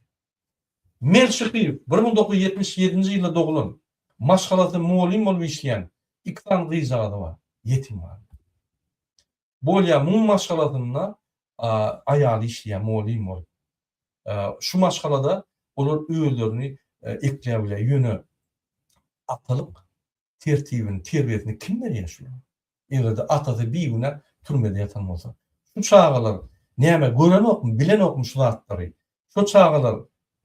Mel Şyhyýew 1977-nji ýylda doglan, maşgalasy mugallym bolup işleýän, iki sany gyzjagazy bar, ýetim galdy. Bolýa muň maşgalasynda aýaly işleýär mugallym bolup. Şu maşgalada olar özlerini ekläbilýär. Ýöne atalyk tertibini, terbiýesini kim berýär şulara? Eger-de atasy bigünä türmede ýatan bolsa. Şu çagalar näme görenokmy, bilenokmy şu zatlary? Şo çagalar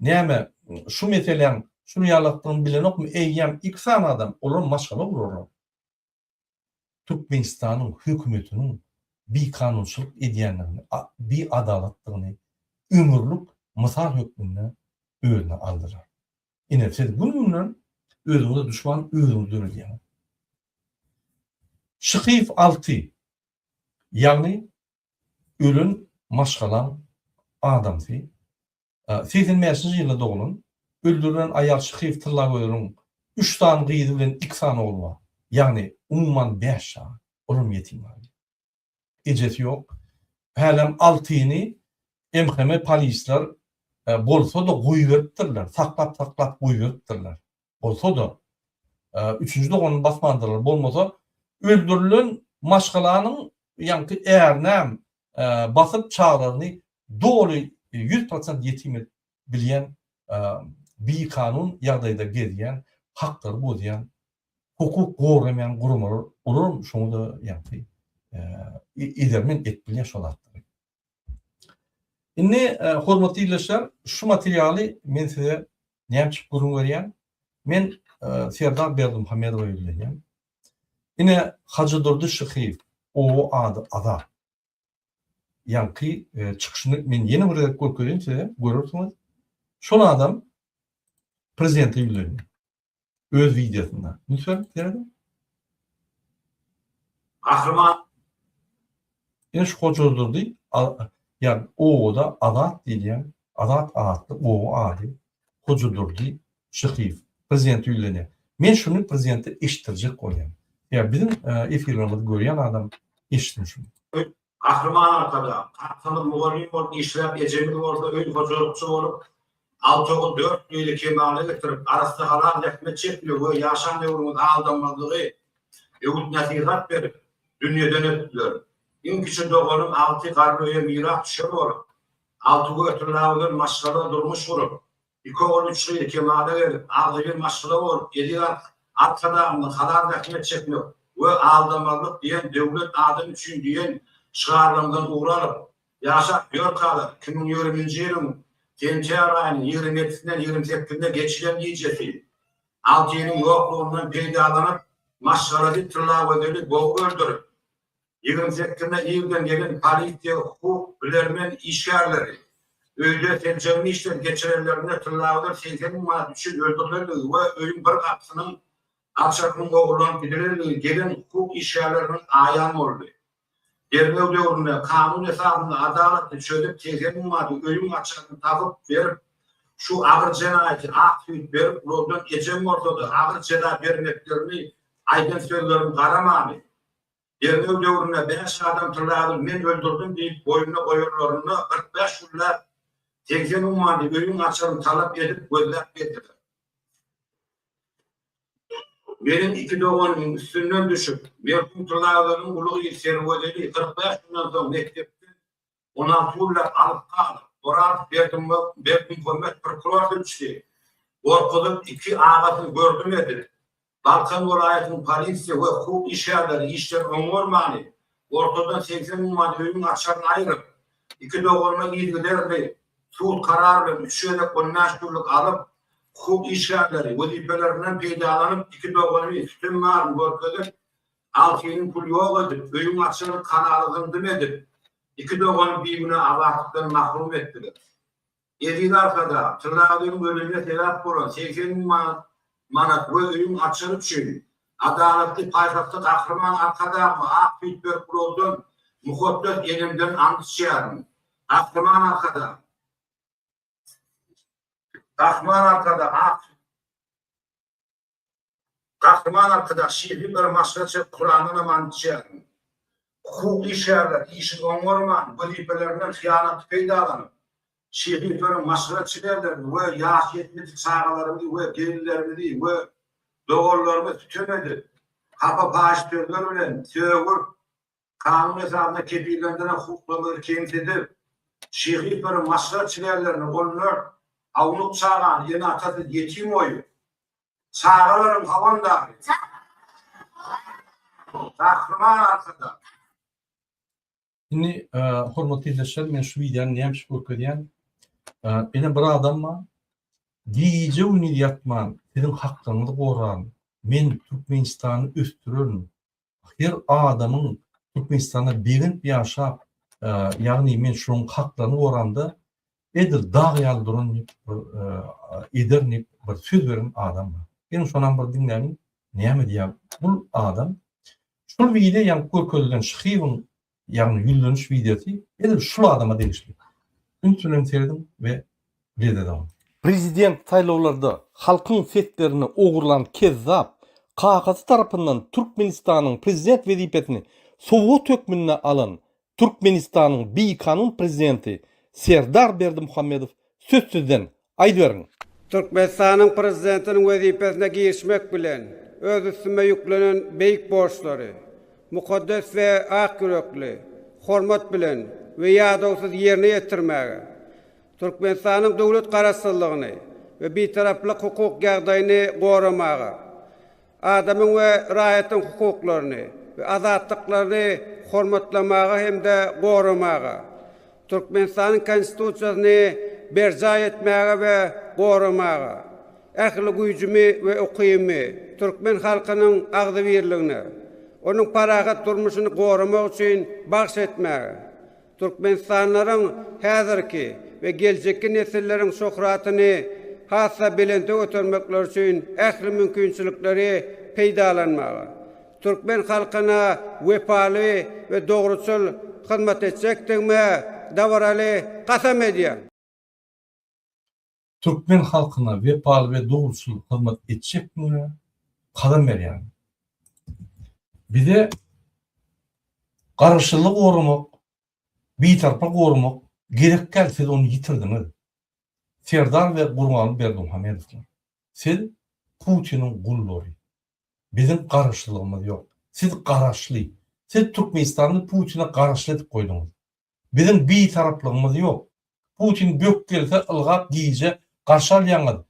näme şu meseläň şul ýalakdygyny bilenokmy? Eýýäm iki sany adam, olar maşgala gurarlar. Türkmenistanyň hökümetiniň bikanunçylyk edýändigini, biadalatdygyny ömürlik mysal hökmünde özüne aldylar. Ine, siz gün-günden özüňize duşman özüňiz döredýäňiz. Şyhyýew Alty, ýagny ölen maşgalaň adamsy, 85-nji ýylda doglan, öldürilen aýal Şyhyýew Tyllagözeliň üç sany gyzy bilen iki sany ogly bar. Ýagny, umuman bäş çaga. Olam ýetim galdy. Ejesi ýok. Hälem Altyny MHM polisler bolsa-da goýberipdirler, saklap-saklap goýberipdirler. Bolsa-da, üçünji doganyny basmandyrlar. Bolmasa, öldürilen maşgalanyň ýaňky ärinem basyp çagalaryny doly 100% ýetim edip bilýän bikanun ýagdaýda gezýän, haklary bozýan, hukuk goramaýan guramalar olaram şoňa-da ýaňky edermen edip bilýär şo zatlary. Indi hormatly ildeşler şu materialy men size näme üçin gürrüň berýän? Men Serdar Berdimuhamedowa ýüzlenýän. Ine Hajydurdy Şyhyýew oba ady Azat. Ýaňky çykyşyny men ýene bir gezek görkezeýin size, görersiňiz. Şol adam prezidente ýüzlenýär. Öz wideosynda. Üns berip serediň. Gahryman. Ine şu Hojadurdy ýa obada Azat diýilýän Azat atly oba ady Hojadurdy Şyhyýew prezidente ýüzlenýär. Men şuny prezidente eşitdirjek bolýan. Ýa biziň efirlerimizi görýän adam eşitsin şuny. Gahryman Arkadag, kakamyz mugallym bolup işläp, ejemiz bolsa öý hojalykçy bolup, alty ogul, dört gyzy kemala getirip, arassa halal zähmet çekmegi we ýaşan döwrüňizi aldanmazlygy öwüt-nesihat berip, dünýeden ötdüler. Iň kiçi doganym Alty garry öýe mirasdüşer bolup, Alty götürläwden maşgala durmuş gurup, Iki ogul, üç gyz kemala gelip, agzybir maşgala bolup, eziz Arkadagymyzyň Halal zähmet çekmek we aldamazlyk diýen döwlet adam üçin diýen şygarlarymyzdan ugur alyp, ýaşap ýörkalar, 2020-nji ýylyň sentýabr aýynyň ýigrimi ýedisinden ýigrimi sekizine geçilen gijesi Altynyň ýoklugyndan peýdalanyp, maşgalasy Tyllagözeli bogup öldürip, 28-inde irden gelen polisiýa hukuk bilermen işgärleri öýde seljerme işleri geçirenlerinde Tyllagözel 80 müň manat üçin öldürilendigi we öýüň bir gapysynyň açarynyň ogurlanyp gidilendigi gelen hukuk işgärleriniň aýan boldy. Derňew döwründe kanun esasynda adalatly çözüp 80 müň manady öýüň açaryny tapyp berip şu agyr jenaýaty ak süýt berip ulaldan ejem bolsa-da agyr jeza bermeklerini aýdan sözlerim garamany Derňew döwründe bäş adam Tyllagyzy men öldürdim diýip boýnuna goýanlarynda 45 günläp 80 ummany öýüň açaryny talap edip gözläp gezdiler. Meniň iki doganymyň üstünden düşüp, merhum Tyllagyzynyň uly gyzy Sergözeli 45 günden soň mekdepden 16 günläp alyp galyp, Oraz Berdimuhamet prokuror sülçüsi gorkuzyp iki agasyny gördüm edip, Balkan welaýatynyň polisiýa we hukuk işgärleri işleri oňarmany, ortadan 80 müň manat öýüň açaryny aýryp, iki doganyna yzygiderli sud karary bilen üç gezek on bäş günlük alyp, hukuk işgärleri wezipelerinden peýdalanyp iki doganyny sütem baryny görkezip, altynyň pul ýok edip, öýüň açaryny kanala zyňdym edip, iki dogany bigünä azatlykdan mahrum etdiler. Eziz Arkadag, Tyllagyzyň ölümine sebäp bolan 80 müň manat we öýüň açary üçin. Adalatly, paýhasly Gahryman Arkadagyma ak süýt berip ulaldan mukaddes enemden ant içýärin. Gahryman Arkadag! Gahryman Arkadag ak Gahryman Arkadag şyhy bir maşgalaça Kurandanam ant içýärin. Hukuk işgärleri işini oňarman, wezipelerinden hyýanatly peýdalanyp, şehitlerin maşgala çilerlerini we ýaş ýetmedik çagalarymyzy we gelinlerimizi we doganlarymyzy sütem edip, hapa paýyş sözler bilen sögüp, kanun esasynda kepillendiren hukuklarymyzy kemsidip, şehitleriň maşgala çilerlerini onlar awnuk çagany ene-atasyz ýetim goýup, çagalaryň howandary Gahryman Arkadag. Indi hormatly ildeşler men şu wideony näme üçin görkezýän? Ine bir adam bar. Gije gündiz ýatman siziň haklaryňyzy goraryn. Men Türkmenistany ösdürerin. Her adamyň Türkmenistanda begenip ýaşap, ýagny men şoň haklaryny goramda edil dag ýaly duran diýip bir ederin diýip bir söz beren adam bar. Geliň şonam bir diňläliň. Näme diýýär bul adam? Şul wideo ýaňky görkezilen Şyhyýewiň ýagny ýüzleniş wideosy edil şul adama degişli. Üns bilen serediň we lezzet alyň. Prezident saýlawlarda halkyň seslerini ogurlan kezzap kakasy tarapyndan Türkmenistanyň prezident wezipesini sowgat hökmünde alan Türkmenistanyň bikanun prezidenti Serdar Berdimuhamedow söz sizden, aýdyberiň! Türkmenistanyň Prezidentiniň wezipesine girişmek bilen, öz üstüme ýüklenen beýik borçlary mukaddes we ak ýürekli, hormat bilen we ýadawsyz ýerine ýetirmäge, Türkmenistanyň döwlet Garaşsyzlygyny we Bitaraplyk hukuk ýagdaýyny goramaga, adamyň we raýatyň hukuklaryny we azatlyklaryny hormatlamaga hem-de goramaga, Türkmenistanyň Konstitusiýasyny berjaý etmäge we goramaga, ähli güýjümi we ukybymy türkmen halkynyň agzybirligine, onuň parahat durmuşyny goramak üçin bagyş etmäge, Türkmenistanlylaryň häzirki we geljekki nesilleriň şöhratyny has-da belente götermekleri üçin ähli mümkinçilikleri peýdalanmaga, türkmen halkyna wepaly we dogruçyl hyzmat etjekdigime dabaraly kasam edýän. Türkmen halkyna wepaly we dogruçyl hyzmat etjekdigime kasam berýärin. Bize Garaşsyzlygy goramak, Bitaraplygy goramak gerek däl, siz ony ýitirdiňiz. Serdar we Gurbanguly Berdimuhamedowlar. Siz Putiniň gullary. Biziň garaşsyzlygymyz ýok. Siz garaşly. Siz Türkmenistany Putine garaşly edip goýduňyz. Biziň bitaraplygymyz ýok. Putin bök gelse ylgap gije garşy alýaňyz.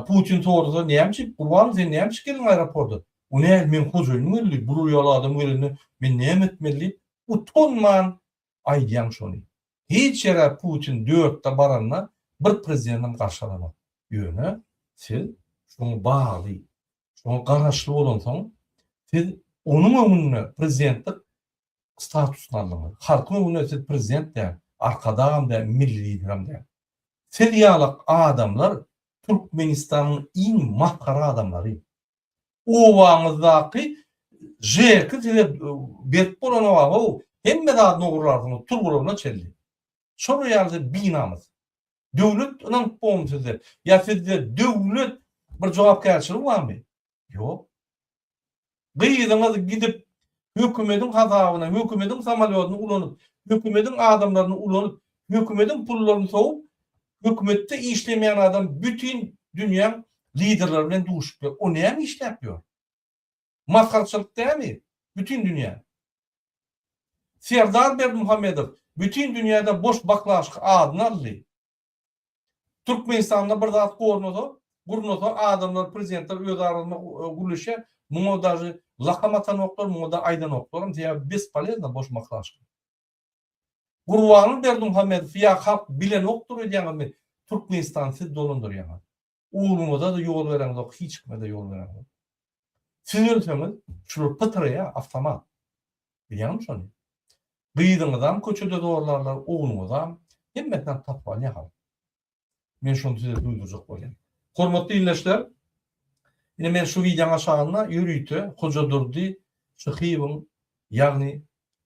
Putin sorasa näme üçin Gurbanow sen näme üçin geldiň aeroporta? O näl meň hojaýynym geldi, bular ýaly adam gelende men näme etmeli diýip utanman aýdýaň şony. Hiç ýere Putin dörtde baranda bir prezidentem garşy alanok. Ýöne siz şoňa bagly, şoňa garaşly bolansoň siz onuň öňünde prezidentlik statusyny aldyňyz. Halkyň öňünde siz prezident däl, arkadagam däl, milli liderem däl. Siz ýalak adamlar Türkmenistanyň iň masgara adamlary. Obaňyzdaky ŽEK-i size berip bolanok-a-how, hemme zadyny ogurlarsyňyz, turbalaryna çenli. Şolar ýaly siz binamys. Döwlet ynanyp bormy size? Ýa sizde döwlet bir jogapkärçiligi barmy? Ýok. Gyzyňyz gidip hökümediň hasabyna, hökümediň samolýodyny ulanyp, hökümediň adamlaryny ulanyp, hökümediň pullaryny sowup, hökümetde işlemeýän adam bütin dünýäň liderleri bilen duşup ýör. O näme işläp ýör? Masgaraçylyk dämi? Bütin dünýä. Serdar Berdimuhamedow bütin dünýäde boş baklaşka adyny aldy. Türkmenistanda bir zat gornasa, gurnasa adamlar prezidentler öz arasynda gürleşýär. Muňa daže lakam atanoklar, muňa da aýdanoklaram sebäbi bespolezno boş maklaşka. Gurbanguly Berdimuhamedow ýa halk bilenokdyr öýdýäňizmi Türkmenistany siz dolandyrýaňyz. Ogluňyza-da ýol bereňzok, hiç kime-de ýol bereňzok. Siz ölseňiz şular pytraýar awtomat. Bilýäňmi şony? Gyzyňyzam köçede zorlarlar, ogluňyzam, hemmesinem tapyp alýar halk. Men şony size duýdurjak bolýan. Hormatly ildeşler, Ine men şu wideoň aşagynda ýörite Hojadurdy Şyhyýewiň ýagny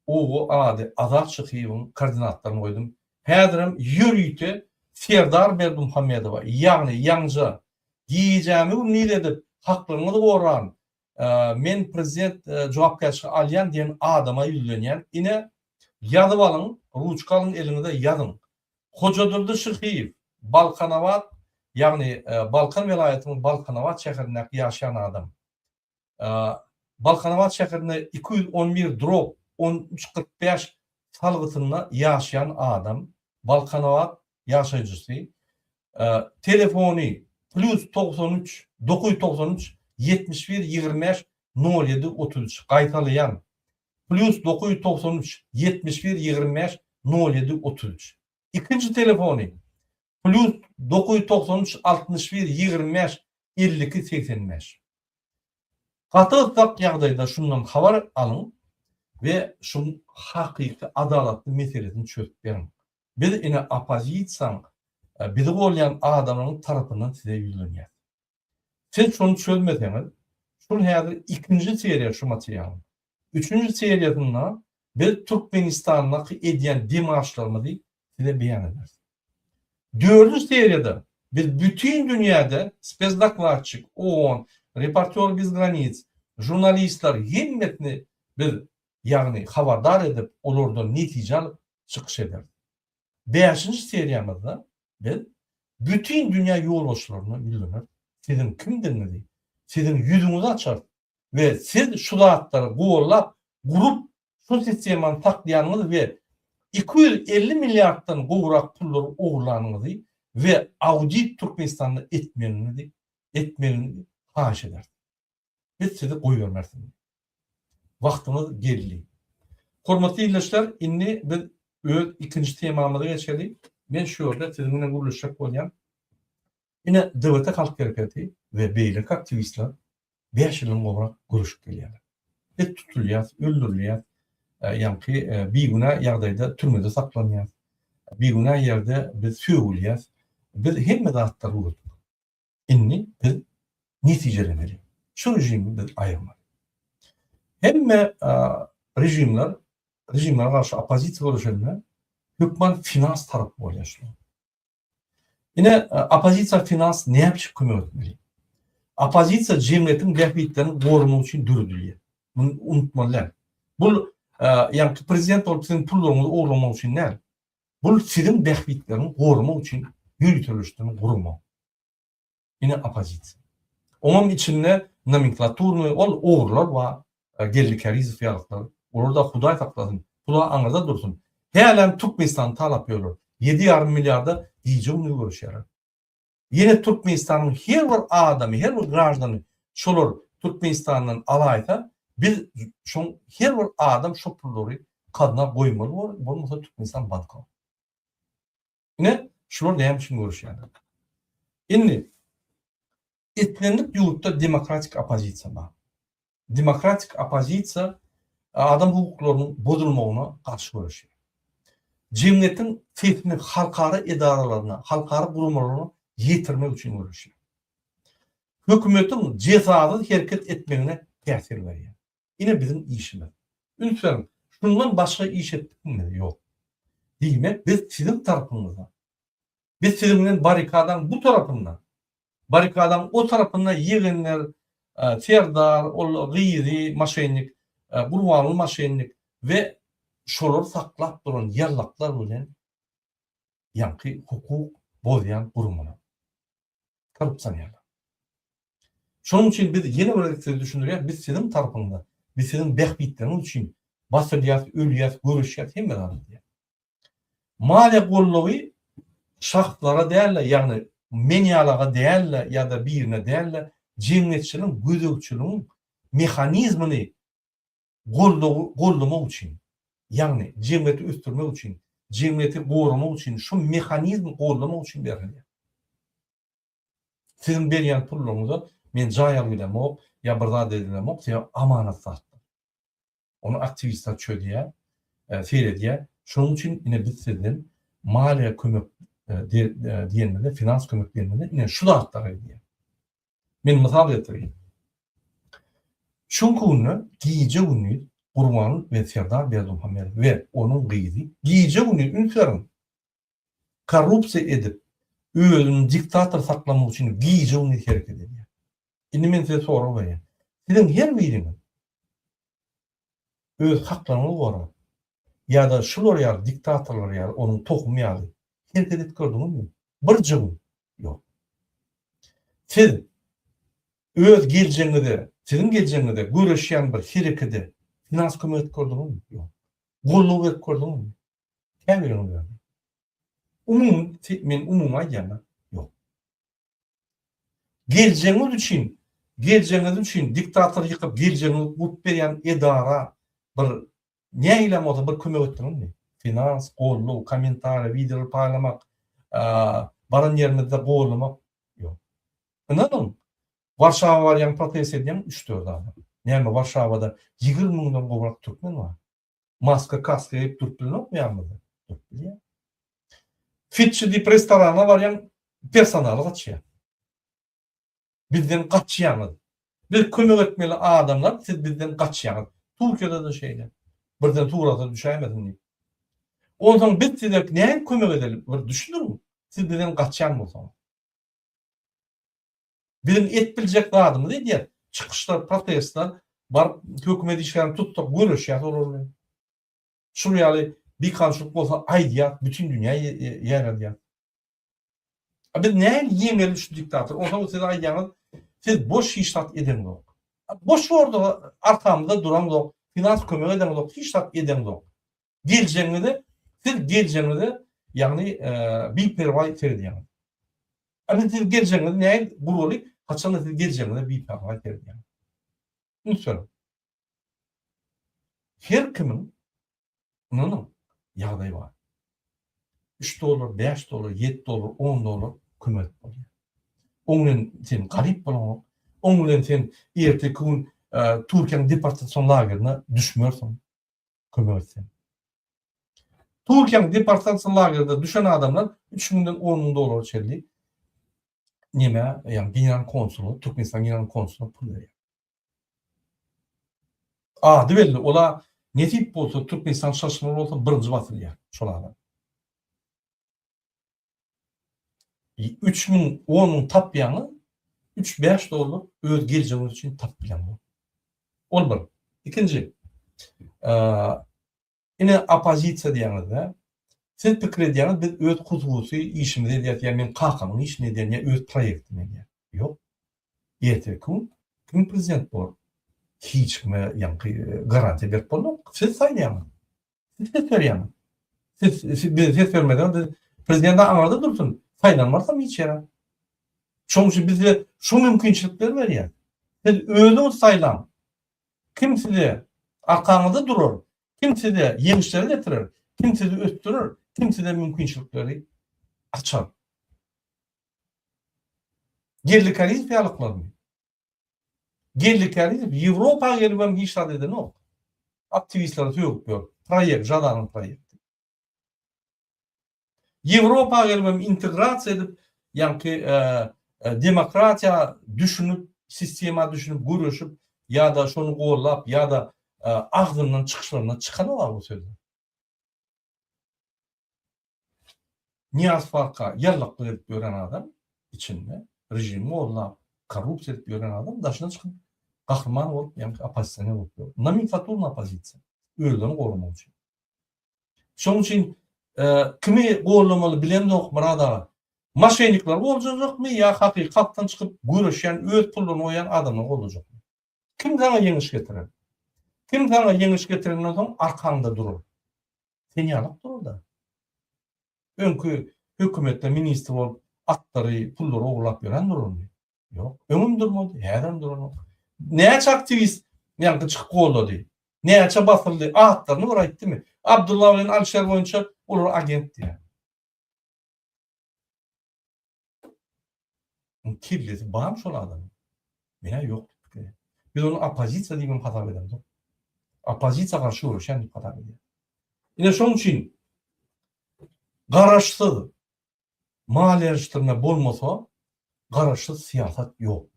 oba ady Azat Şyhyýewiň koordinatlaryny goýdum. Häzirem ýörite Serdar Berdimuhamedowa ýagny ýaňja gijämi gündiz edip haklygyňyzy goran men prezident jogapkärçiligi alýan diýen adama ýüzlenýän. Ine ýazyp alyň, ruçka alyň eliňize ýazyň. Hojadurdy Şyhyýew, Balkanabat, ýagny Balkan welaýatynyň Balkanabat şäherindäki ýaşaýan adam. Balkanabat şäherinde 211 drob 13 45 salgysynda ýaşaýan adam, Balkanabat ýaşaýjysy. Telefony, plýus 93 993 71 25 07 33, gaýtalaýan, Plýus 993 71 25 07 33. Ikinji telefony, plýus 993 61 25 52 85. Gaty gyssag ýagdaýda şundan habar alyň we şuň hakyky adalatly meselesini çözüp beriň. Biz ine oppozisiýaň bizi golýan adamlaryň tarapyndan size ýüzlenýäs. Siz şony çözmeseňiz, şul häzir ikinji seriýa şu materialyň. Üçünji seriýasynda biz Türkmenistandaky edýän demarşlarymyzy size beýan ederis. Dördünji seriýada biz bütin dünýäde spesdokladçik, OON, Reportýor bez granic, žurnalistler hemmesini biz ýagny habardar edip, olardan netije alyp çykyş ederis. Bäşinji seriýamyzda biz bütin dünýä ýolbaşçylaryna ýüzleneris, siziň kimdigiňizi, siziň ýüzüňizi açarys we siz şu zatlary gollap, gurup, şu sistemany saklaýanyňyzy we 250 milliarddan gowrak pullary ogurlanyňyzy we audit Türkmenistanda etmegiňizi etmegiňizi haýyş ederis. Biz sizi goýbermeris indi. Wagtyňyz geldi. Hormatly ildeşler, indi biz öz ikinji temamyza geçeli. Men şu ýerde siziň bilen gürleşjek bolýan. Ine DWT Halk Hereketi we beýleki aktiwistler 5 ýyldan gowrak göreşip gelýärler. Biz tutulýas, öldürilýäs, ýaňky bigünä ýagdaýda türmede saklanýas. Bigünä ýerde biz sögülýäs. Biz hemme zatlary gördük. Indi biz netijelemeli. Şu režimi biz aýyrmaly. Hemme režimler, režimlere garşy oppozisiýa göreşende hökman finans tarapy bolýar şular. Ine oppozisiýa finans näme üçin kömek etmeli? Oppozisiýa jemgyýetiň bähbitlerini goramak üçin döredilýär. Muny unutmaly däl. Bu ýagny prezident bolup siziň pullaryňyzy ogurlamak üçin däl. Bul siziň bähbitleriňi goramak üçin ýöriteleşdirilen gurama. Ine oppozisiýa. Oňam içinde nomenklaturnyý ol ogrular bar, Geldi Kärizow ýalyklar. Olar-da Hudaý saklasyn, pula aňyrda dursun. Hälem Türkmenistany talap ýörler. Ýedi ýarym milliarda gije-gündiz göreşýärler. Ýene Türkmenistanyň her bir adamy, her bir graždany şolar Türkmenistandan alaýsa, biz şoň her bir adam şo pullary gazna goýmaly bor, bolmasa Türkmenistan bankrot. Ine, şular näme üçin göreşýärler. Indi islendik ýurtda demokratik oppozisiýa bar. Demokratik oppozisiýa adam hukuklarynyň bozulmagyna garşy göreşýär. Jemgyýetiň sesini halkara edaralaryna, halkara guramalaryna ýetirmek üçin göreşýär. Hökümetiň jezasyz hereket etmegine täsir berýär. Ine biziň işimiz. Üns beriň, şundan başga iş etdikmi biz? Ýok. Diýmek, biz siziň tarapyňyzda. Biz siziň bilen barrikadaň bu tarapynda. Barrikadaň o tarapynda ýegenler, Serdar, ol gyzy moşennik, Gurbanguly moşennik we şolary saklap duran ýallaklar bilen ýaňky hukuk bozýan guramalar. Korrupsionerler. Şonuň üçin biz ýene bir gezek size düşündirýäris, biz siziň tarapyňyzda, biz siziň bähbitleriňiz üçin basylýas, ölýäs, göreşýäs, hemme zat edýäs. Maliýe goldawy şahslara däl-de, ýagny men ýalaga däl-de ýa-da birine däl-de, jemgyýetçiligiň gözegçiligiň mehanizmini goldawy goldamak üçin, ýagny jemgyýeti ösdürmek üçin, jemgyýeti goramak üçin şu mehanizmi goldamak üçin berilýär. Siziň berýän pullaryňyza men jaý alyp bilemok ýa bir zat edilemok, sebäbi amanat zatlar. Ony aktiwistler çözýär, seredýär. Şonuň üçin ine biz sizden maliýe kömek diýenimizde, finans kömek diýenimizde ine şu zatlara gidýär. Men mysal getireýin. Şu günki günde gije-gündiz Gurbanguly we Serdar Berdimuhamedow we onuň gyzy gije-gündiz üns beriň, korrupsiýa edip, özüni diktator saklamak üçin gije-gündiz hereket edýär. Indi men size sorag berýän. Siziň her biriňiz öz haklaryňyzy gorap ýa-da şular ýaly diktatorlar ýaly onuň tohumy ýaly hereket edip gördüňizmi? Birje gün. Ýok. Siz öz geljegiňize, siziň geljegiňize göreşýän bir herekede finans kömek edip gördüňizmi? Ýok. Goldaw berip gördüňizmi? Käbiriňiz berdi. Umumy, men umumy aýdýan-da, ýok. Geljegiňiz üçin, geljegiňiz üçin diktatory ýykyp geljegiňizi gurup berýän edara bir nähilem bolsa bir kömek etdiňizmi? Finans, goldaw, kommentariýa, wideolar paýlamak, baran ýerimizde gollamak ýok. Ynanyň, Warşawa barýaň protest edýäň üç-dört adam. Näme Warşawada 20 müňden gowrak türkmen bar. Maska kaska geýip durup bilenokmy ýanymyzda? Durup bilýär. Fitçi diýip restorana barýaň, personaly gaçýar. Bizden gaçýaňyz. Biz kömek etmeli adamlar, siz bizden gaçýaňyz. Türkiýede-de şeýle. Birden surata düşäýmesin diýip. Onsoň biz size nädip kömek edeli? Bir düşündiriň. Siz bizden gaçýan bolsaňyz. Biziň et biljek zadymyzy edýär. Çykyşlar, protestler, baryp hökümet işgärini tutsak göreşýäs olar bilen. Şul ýaly bikanunçylyk bolsa aýdýas, bütin dünýä ýaýradýas. A biz nähili ýeňeli şu diktator? Onsoň siz aýdýaňyz, siz boş hiç zat edeňzok. Boş orda arkamyzda duraňzok, finans kömek edeňzok, hiç zat edeňzok. Geljegiňize, siz geljegiňize, ýagny biperwaý seredýäňiz. A biz siz geljegiňizi nähili guraly, haçanda siz geljegiňize biperwaý seredýäňiz. Üns beriň. Her kimiň ynanyň ýagdaýy bar. 3 dollar, 5 dollar, 7 dollar, 10 dollar kömek bolýar. Oň bilen sen garyp bolaňok. Oň bilen sen erteki gün Türkiýäniň deportasion lagerine düşmersiň. Kömek etseň. Türkiýäniň deportasiýa lagerinde düşen adamlar 3 müňden 10 müň dollara çenli neme, ýagny general konsula, Türkmenistan general konsula pul berýär. Ady belli, ola nesip bolsa Türkmenistan şaşmaly bolsa birinji basylýar şol adam. 3000, 10 müň tapýaňyz, 3-5 dollar öz geljegiňiz üçin tapyp bileňiz. Ol bir. Ikinji. Ine oppozisiýa diýýäňizde, siz pikir edýäňiz biz öz hususy işimizi edýäs ýa men kakamyň işini edýän ýa öz proýektimi edýän. Ýok. Erteki gün kim prezident bolar? Hiç kime ýaňky garantiýa berip bolmaz. Siz saýlaýaňyz. Siz ses berýäňiz. Siz bize ses bermeseňiz biz prezident aňyrda dursun, saýlanmarsam hiç ýere. Şonuň üçin biz size şu mümkinçilikleri berýäs. Siz özüňiz saýlaň. Kim size arkaňyzda durar, kim size ýeňişleri getirer, kim sizi ösdürer, kim size mümkinçilikleri açar. Geldi Kärizow ýalyklarymy? Geldi Kärizow Ýewropa gelibem hiç zat edenok. Aktiwistlere sögüp ýör. Proýekt, Žadanyň proýekti. Ýewropa gelibem integrasiýa edip, ýaňky demokratiýa düşünip, sistema düşünip, göreşip ýa-da şony gollap ýa-da agzyndan çykyşlaryndan çykanok bu sözler. Nyýazow arka ýallaklyk edip ýören adam içinde režimi gollap, korrupsiýa edip ýören adam daşyna çykyp gahryman bolup, ýagny oppozisioner bolup ýör. Nomenklaturny oppozisiýa. Özlerini goramak üçin. Şonuň üçin kimi gollamaly bilemzok Myrat aga. Moşennikleri goldajakmy ýa hakyky halkdan çykyp göreşýän öz pullaryny goýýan adamlary goldajakmy? Kim saňa ýeňiş getirer? Kim saňa ýeňiş getirenden soň arkaňda durar? Sen ýalak durar-da. Öňki hökümetde ministr bolup atlary, pullary ogurlap ýören durarmy? Ýok. Öňem durmady, häzirem duranok. Näçe aktiwist ýaňky çykyp goldady? Näçe basyldy? Atlaryny bir aýtdymy? Abdylla bilen Alişer boýunça olar agent diýýär. Kellesi barmy şol adamyň? Men-ä ýok diýip pikir edýän. Biz ony oppozisiýa diýip hem hasap edemzok. Oppozisiýa garşy göreşýän diýip hasap edýän. Ine şonuň üçin garaşsyz maliýeleşdirme bolmasa, garaşsyz syýasat ýok.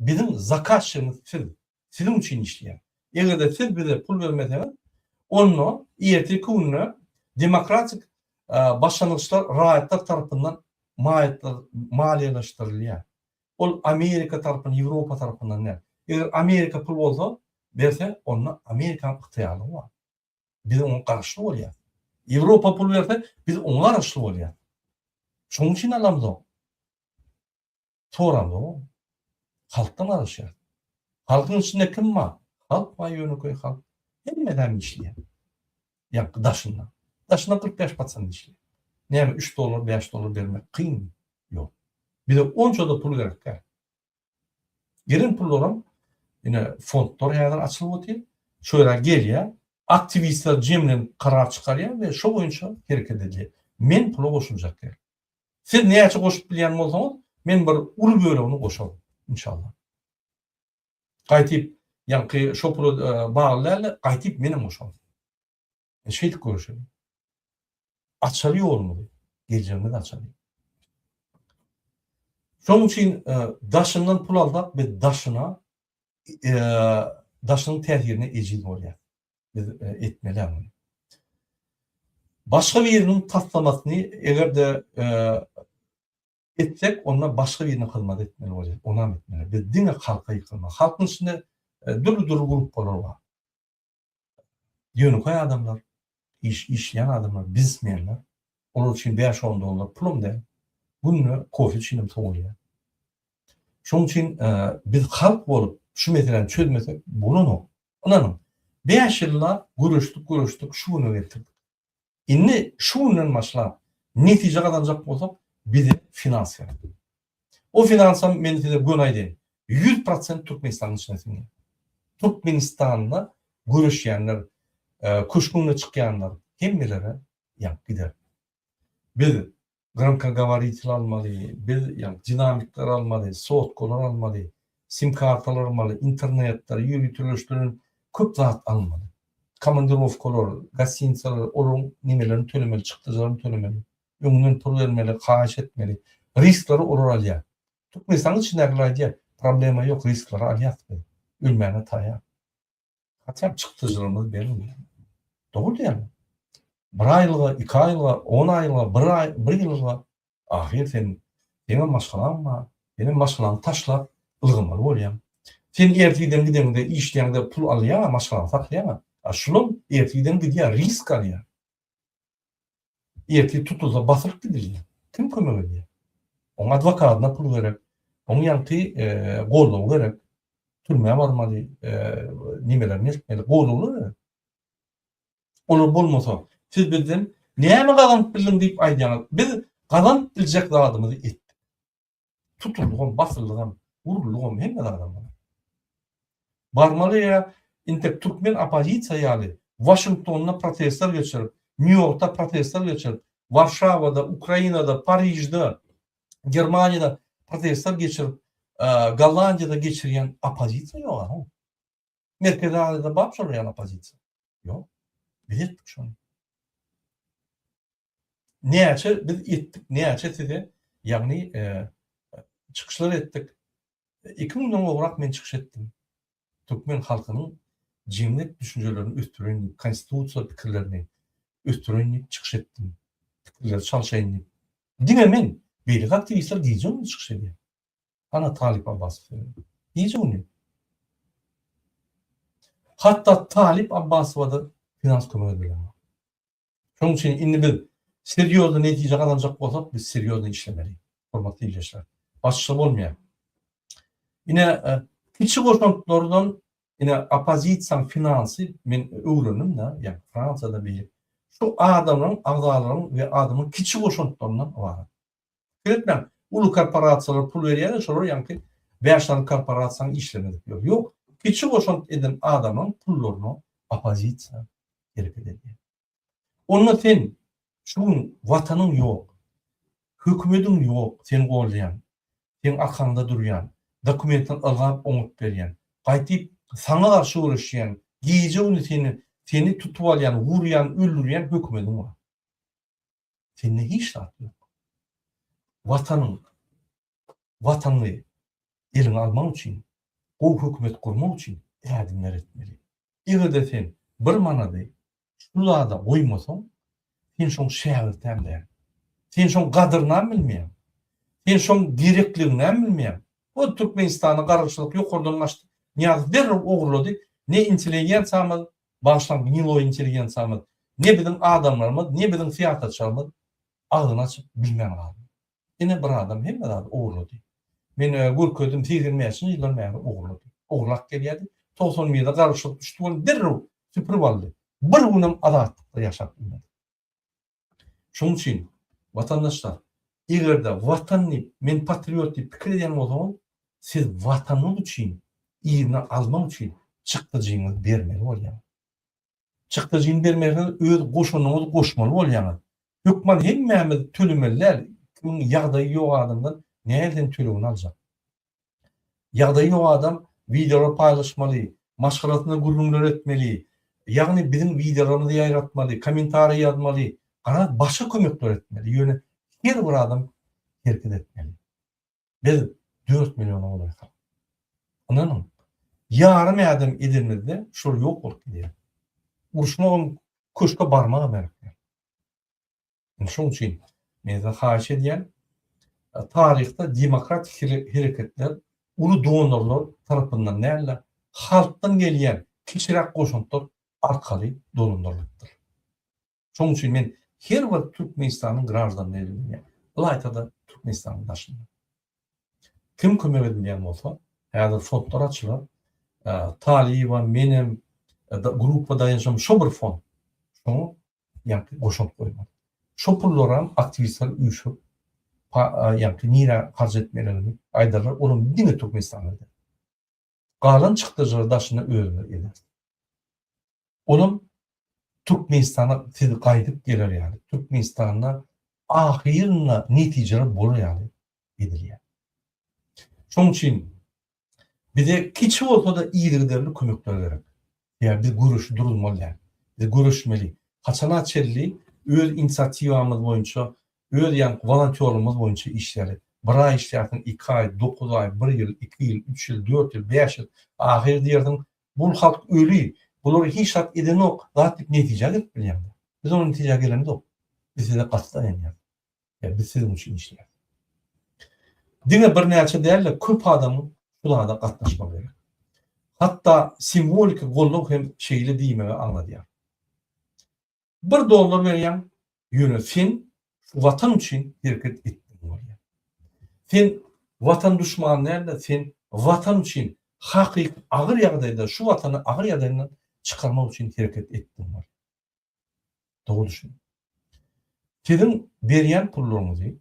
Biziň zakazçymyz siz. Siziň üçin işleýär. Eger-de siz bize pul bermeseňiz, onda ertirki günde demokratik başlangyçlar raýatlar tarapyndan maliýeleşdirilýär. Ol Amerika tarapyndan, Ýewropa tarapyndan däl. Eger Amerika pul bolsa, berse, onda Amerikanyň ygtyýarlygy bar. Biz oňa garaşly bolýarys. Ýewropa pul berse, biz oňa garaşly bolýarys. Şonuň üçin alamzok. Soramzok. Halkdan garaşýarys. Halkyň içinde kim bar? Halk bar, ýönekeý halk. Hemmesem işleýär. Ýa daşynda. Daşynda 45 prosent işleýär. Näme 3 dollar, 5 dollar bermek kynmy? Ýok. Bize onça-da pul gerek däl. Gelen pullaram ine fondlar häzir açylyp otyr. Şo ýere gelýär. Aktiwistler jemlenip karar çykarýar we şo boýunça hereket edilýär. Men pula goşuljak däl. Siz näçe goşup bilýän bolsaňyz, men bir uly bölegini goşaryn, inşallah. Gaýtyp, ýaňky şo pula e, bagly däl-de, gaýtyp menem goşaryn. E, şeýdip görüşelim. Açaly ýolumyzy, geljegimizi açaly. Şonuň üçin e, daşyndan pul alsak, biz daşyna e, daşynyň täsirine ejiz bolýar. Biz e, etmeli muny. Başga biriniň taslamasyny eger-de e, etsek, onda başga birine hyzmat etmeli bolýar. Onam etmeli. Biz diňe halka ýykylmaly. Halkyň içinde e, dürli-dürli gruppalar bar. Ýönekeý adamlar, iş işleýän adamlar, biznesmenler. Olar üçin 5-10 dollar pulam däl. Günde kofe üçin hem sowulýar. Şonuň üçin biz halk bolup şu meseläni çözmesek bolanok. Ynanyň, 5 ýyllap göreşdik, göreşdik, şu güne getirdik. Indi şu günden başlap netije gazanjak bolsak bize finans gerek. O finansam men size göni aýdaýyn, 100% Türkmenistanyň içine siňýär. Türkmenistanda göreşýänler, köşgüň öňüne çykýanlar hemmelere ýanyp gider. Biz gromkogovoritelь almaly, biz ýa dinamikler almaly, sotkalar almaly, sim kartalar almaly, internetler, ýöriteleşdirilen köp zat almaly. Komandirowkalar, gostinitsalar, olaryň nemelerini tölemeli, çykdajylaryny tölemeli. Öňünden pul bermeli, haýyş etmeli. Riskleri olar alýar. Türkmenistanyň içindäkiler aýdýar, problema ýok, riskleri alýas biz. Ölmäne taýýar. Haçan çykdajylarymyzy beriň. Dogry diýýärler. Bir aýlyga, iki aýlyga, on aýlyga, bir aý, bir ýyllyga ahyr sen seňem maşgalaň bar. Senem maşgalaňy taşlap ylgamaly bolýaň. Sen ertirden gideňde işleýäňde pul alýaň, maşgalaňy saklaýaň. A şulam ertirden gidýär, risk alýar. Ertir tutulsa basylyp gidilýär. Kim kömek edýär? Oň adwokadyna pul gerek. Oň ýaňky goldawy gerek. Türmä barmaly, nemelerini etmeli, goldawlar gerek. Olar bolmasa, siz bizden näme gazanyp bildiň diýip aýdýaňyz. Biz gazanyp biljek zadymyzy etdik. Tutuldygam, basyldygam, uruldygam, hemme zadam bar. Barmaly ýa intek türkmen oppozisiýa ýaly Waşingtonda protestler geçirip, Nýu-Ýorkda protestler geçirip, Warşawada, Ukrainada, Parižde, Germaniýada protestler geçirip, Gollandiýada geçirýän oppozisiýa ýok a. Merkezi Aziýada bar şolar ýaly oppozisiýa? Ýok. Biz etdik şony. Näçe biz etdik, näçe size, ýagny çykyşlar etdik. 2000-den gowrak men çykyş etdim. Türkmen halkynyň jemgyýet düşünjelerini ösdüreýin diýip, konstitusiýa pikirlerini ösdüreýin diýip çykyş etdim. Pikirleri çalşaýyn diýip. Diňe men, beýleki aktiwistler gije-gündiz çykyş edýär. Ana Talyp Abbasow gije-gündiz. Hatda Talyp Abbasowa-da finans kömek edilenok. Şonuň üçin indi biz serýozny netije gazanjak bolsak, biz serýozny işlemeli, hormatly ildeşler. Başga bolmaýar. Ine, e, kiçi goşantlardan ine oppozisiýanyň finansy men öwrendim-de, ýa Fransiýada bir şu adamlaryň, agzalaryň we adamyň kiçi goşantlaryndan ybarat. Pikir etmäň, uly korporasiýalar pul berýär-de, şolar ýaňky bäş sany korporasiýanyň işlerini edip ýör. Ýok, kiçi goşant eden adamyň pullaryna oppozisiýa hereket edýär. Onda sen şu gün watanyň ýok, hökümediň ýok, seni goldaýan, seň arkaňda durýan, dokumentini ylgap oňaryp berýän, gaýtyp saňa garşy göreşýän, gije-gündiz seni seni tutup alýan, urýan, öldürýän hökümediň bar. Sende hiç zat ýok. Watanyň Watanyňy eliňe almak üçin. Gowy hökümet gurmak üçin ädimler etmeli. Eger-de sen bir manady şu zada goýmasaň, sen şoň şägirtäm däl. Sen şoň gadyrynam bilmeýäň. Sen şoň gerekliginem bilmeýäň. O Türkmenistanda garaşsyzlyk ýokardan gaçdy. Nyýazow derrew ogurlady. Ne intelligensiýamyz, bagyşlaň gniloý intelligensiýamyz, ne biziň adamlarymyz, ne biziň syýasatçylarymyz agzyny açyp bilmän galdy. Ine bir adam hemme zady ogurlady. Men görkezdim 85-nji ýyldan bäri ogurlady. Ogurlap gelýärdi. 91-de garaşsyzlyk düşdi welin derrew süpürip aldy. Bir günem azatlykda ýaşap bilmedi. Şonuň üçin watandaşlar, eger-de watan diýip, men patriot diýip pikir edýän bolsaňyz, siz watanyňyz üçin yzyna almak üçin çykdajyňyzy bermeli bolýaňyz. Çykdajyny bermeseňiz öz goşandyňyzy goşmaly bolýaňyz. Hökman hemmämiz tölemeli däl, kimiň ýagdaýy ýok adamdan nähili sen tölegini aljak. Ýagdaýy ýok adam wideolar paýlaşmaly, maşgalasyna gürrüňler etmeli, ýagny biziň wideolarymyzy ýaýratmaly, kommentariý ýazmaly, garaz başga kömekler etmeli, ýöne her bir adam hereket etmeli. Biz dört milliona golaý halk. Ynanyň, ýarym ädim edenimizde şol ýok bolup gidýär. Uruşmagam, köşge barmagam gerek däl. Indi şoň üçin men size haýyş edýän, taryhda demokratik hereketler uly donorlar tarapyndan däl-de, halkdan gelýän kiçiräk goşantlar arkaly dolandyrylypdyr. Şonuň üçin men her bir Türkmenistanyň graždanyna ýüzlenýän, ylaýta-da Türkmenistanyň daşynda. Kim kömek edilýän bolsa, häzir fondlar açylar. Talyba, menem, gruppa daýançam şo bir fond. Şoňa ýaňky goşant goýmaly. Şo pullaram aktiwistler üýşüp, ýaňky nirä harç etmelidigini aýdarlar, olam diňe Türkmenistanda eder. Galan çykdajylary daşynda özümiz ederis. Olam Türkmenistana siz gaýdyp geler ýaly, Türkmenistanda ahyrynda netijeler bolar ýaly edilýär. Şonuň üçin bize kiçi bolsa-da yzygiderli kömekler gerek. Ýa biz göreşi duruzmaly däl. Biz göreşmeli. Haçana çenli öz inisiatiwamyz boýunça, öz ýaňky wolontýorlygymyz boýunça işläli. Bir aý işlärsiň, iki aý, dokuz aý, bir ýyl, iki ýyl, üç ýyl, dört ýyl, bäş ýyl. Ahyry diýersiň, Bul halk öli, bular hiç zat edenok, zat diýip netijä gelip bilýäňmi? Biz ol netijä gelemzok. Biz size gaty daýanýarys. Ýa biz siziň üçin işleýäris. Diňe birnäçe däl-de, köp adamyň şu zada gatnaşmagy gerek. Hatda simwoliki goldaw hem şeýle diýmegi aňladýar. Bir dollar berýäň, ýöne sen şu watan üçin hereket etdigiň bolýar. Sen watan duşmany däl-de, sen watan üçin hakyky agyr ýagdaýda şu watany agyr ýagdaýyndan çykarmak üçin hereket etdigiň bolýar. Dogry düşüniň. Siziň berýän pullaryňyzy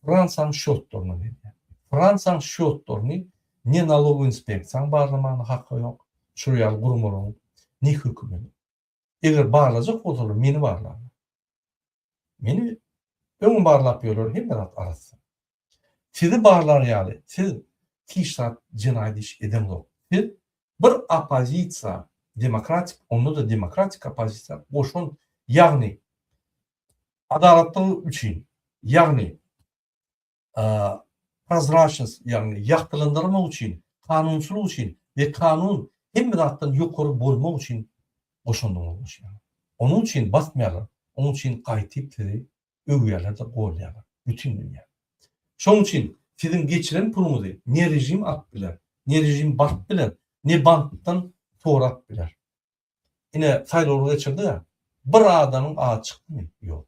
Fransiýanyň şýotlaryna berýär. Fransiýanyň şýotlaryny ne nalogowy inspeksiýanyň barlamagyna haky ýok, şol ýaly guramalaryň, ne hökümediň. Eger barlajak bolsalar meni barlarlar. Meni öňem barlap ýörler, hemme zat arassa. Sizi barlar ýaly, siz hiç zat jenaýat iş edeňzok. Siz bir oppozisiýa, demokratik, onda-da demokratik oppozisiýa goşant, ýagny adalatlylyk üçin, ýagny prozraçnost, ýagny ýagtylandyrmak üçin, kanunçylyk üçin we kanun hemme zatdan ýokary bolmak üçin goşandyňyzy goşýarlar. Onuň üçin basmaýarlar, onuň üçin gaýtyp sizi öwýärler-de golýarlar bütin dünýä. Şonuň üçin siziň geçiren puluňyzy ne režim alyp biler, ne režim basyp biler, ne bankdan sorap biler. Ine saýlawlar geçirdik-ä, bir adamyň ady çykdymy? Ýok.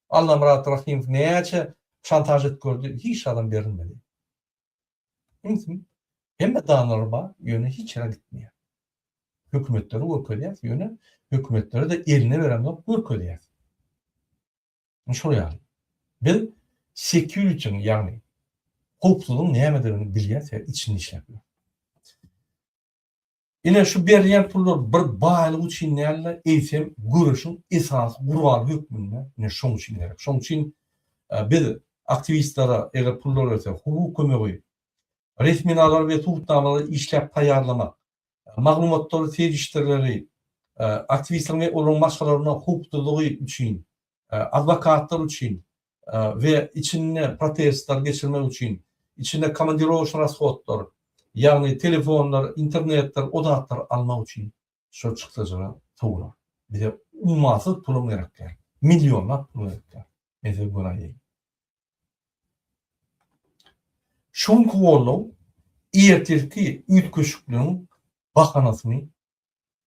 Allamyrat Rahymow näçe şantaž edip gördi, hiç zadam berilmedi. Ünsüm, hemme danalary bar, ýöne hiç ýere gitmeýär. Hökümetleri görkezýäs, ýöne hökümetlere-de eline beremzok, görkezýäs. Şol ýaly. Biz security-niň, ýagny howpsuzlygyň nämedigini bilýäs we içinde işläp ýörüs. Ine, şu berilýän pullar bir baýlyk üçin däl-de, eýsem göreşiň esasy guraly hökmünde ine şoň üçin gerek. Şoň üçin biz aktiwistlere eger pullar berse, hukuk kömegi, resminamalary we subutnamalary işläp taýýarlamak, maglumatlary, serişdeleri, aktiwistleriň we olaryň maşgalalaryna howpsuzlygy üçin, adwokatlar üçin we içinde protestler geçirmek üçin, içinde komandirowoçny rashodlar. ýagny telefonlar, internetler, o zatlary almak üçin şol çykdajylar sowular. Bize ummasyz pulam gerek däl. Millionlap pul gerek däl. Men size göni aýdaýyn. Şu günki goldaw ertirki üýtgeşikligiň bahanasyny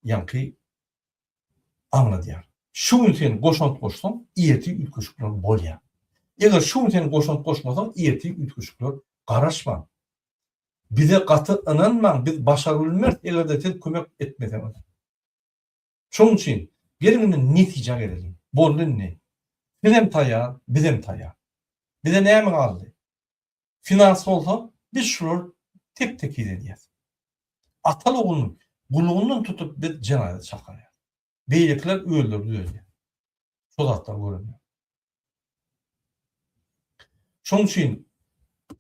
ýaňky aňladýar. Şu gün sen goşant goşsaň, ertir üýtgeşikler bolýar. Eger şu gün sen goşant goşmasaň, ertir üýtgeşikler garaşmaň. Bize gaty ynanmaň, biz başarybilmeris, eger-de siz kömek etmeseňiz. Şonuň üçin geliň indi netijä geleliň. Boldy indi. Sizem taýýar, bizem taýýar. Bize näme galdy? Finans bolsa, biz şulary tep-tekiz edýäs. Ataly-ogluny gulugyndan tutup biz jenaýata çakyrýas. Beýlekiler özleri düzelýär. Şo zatlary görende. Şonuň üçin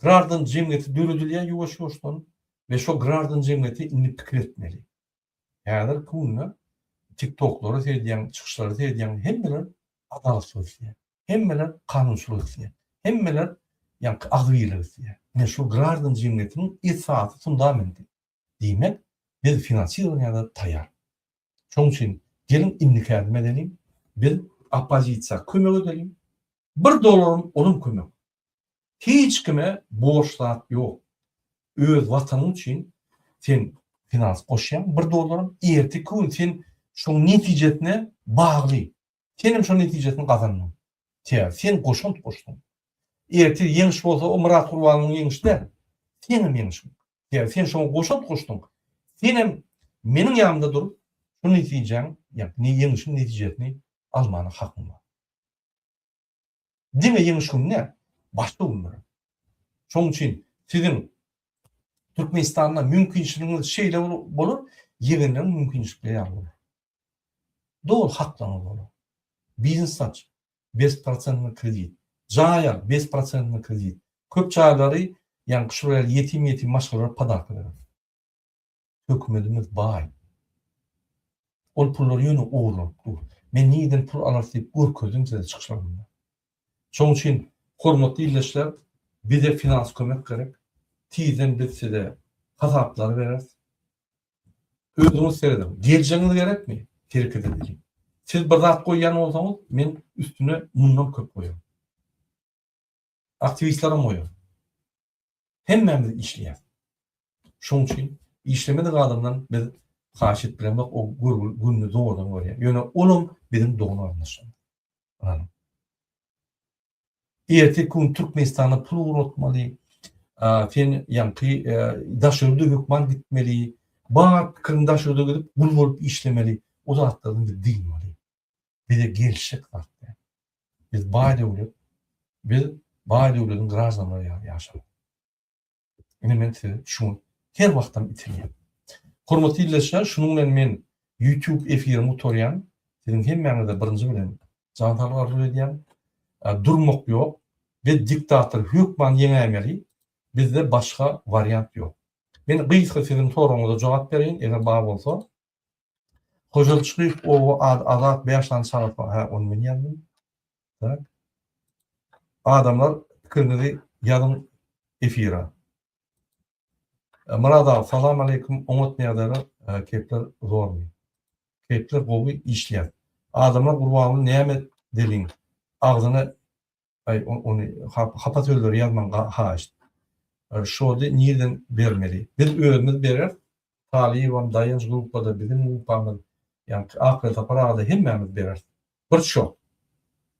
graždan jemgyýeti döredilýär ýuwaş-ýuwaşdan we şo graždan jemgyýeti indi pikir etmeli. Häzirki günde TikToklara seredýäň, çykyşlara seredýäň, hemmeler adalatlylyk isleýär. Hemmeler kanunçylyk isleýär. Hemmeler ýaňky agzybirlik isleýär. Ine şu graždan jemgyýetiniň esasy fundamenti. Diýmek, biz finansirowaniýada taýýar. Şonuň üçin geliň indiki ädim edeliň. Biz oppozisiýa kömek edeliň. Bir dolaryň olam kömek. Hiç kime borç zat ýok. Öz watanyň üçin sen finans goşýaň bir dolaryň erteki gün sen şoň netijesine bagly. Senem şo netijesini gazandyň. Sebäbi sen goşant goşduň. Ertir ýeňiş bolsa o Myrat Gurbanowyň ýeňişi däl. Seňem ýeňişiň. Sebäbi sen şoňa goşant goşduň. Senem meniň ýanymda durup şu netijäň, ýagny ýeňişiň netijesini almana hakyň bar. Diňe ýeňiş güni däl, başga günlerem. Şonuň üçin siziň Türkmenistanda mümkinçiligiňiz şeýle bolar, ýegenleriň mümkinçilikleri ýaly bolar. Doly haklaryňyz bolar. Biznes aç, bez prosentny kredit. Jaý al, bez prosentny kredit. Köp jaýlary, ýagny şular ýaly ýetim-ýetim maşgalalara podarka berer. Hökümetimiz baý. Ol pullar ýöne ogurlanyp dur. Men nirden pul alarys diýip görkezdim size çykyşlarymda. Şonuň üçin hormatly ildeşler bize finans kömek gerek. Tizden biz size hasaplary bereris. Özüňiz serediň. Geljegiňiz gerekmi? Hereket edeliň. Siz bir zat goýýan bolsaňyz, men üstüne mundan köp goýaryn. Aktiwistlerem goýar. Hemmämiz işleýäs. Şoň üçin işlemedik adamdan biz haýyş edip bilemzok, o görgüli gününi zordan görýär. Ýöne olam biziň dogan-garyndaşlarymyz. Ynanyň. Erteki gün Türkmenistana pul ugratmaly, sen ýaňky daşary ýurda hökman gitmeli, bar pikiriň daşary ýurda gidip gul bolup işlemeli. O zatlardan biz dynmaly. Bize gelişjek zat däl. Biz baý döwlet, biz baý döwletiň graždanlary ýaly ýaşamaly. Ine men size şuny her wagtam itirýän. Hormatly ildeşler, şunuň bilen men YouTube efirimi gutarýan. Siziň hemmäňize birinji bilen jan saglyk arzuw edýän. Durmak ýok. Biz diktator hökman ýeňäýmeli. Bizde başga wariant ýok. Men gysga siziň soragyňyza jogap bereýin, eger bar bolsa. Hojaly Çykyýew oba ady Azat 5 sany çagasy bar. Hä, ony men ýazdym. Tak. Adamlar pikiriňizi ýazyň efira. E, Myrat aga, salam aleýkum. Oňat ýagdaýlar, e, kepler zormy? Kepler gowy işleýär. Adamlar Gurbanguly näme deliň? Agzyna Aý ony hapa sözleri ýazmaň haýyşt. Şody nirden bermeli? Biz özümiz bereris. Talybam, Daýanç gruppada biziň grupamyz, ýaňky Akbel Sapar aga-da hemmämiz bereris. Bir şot.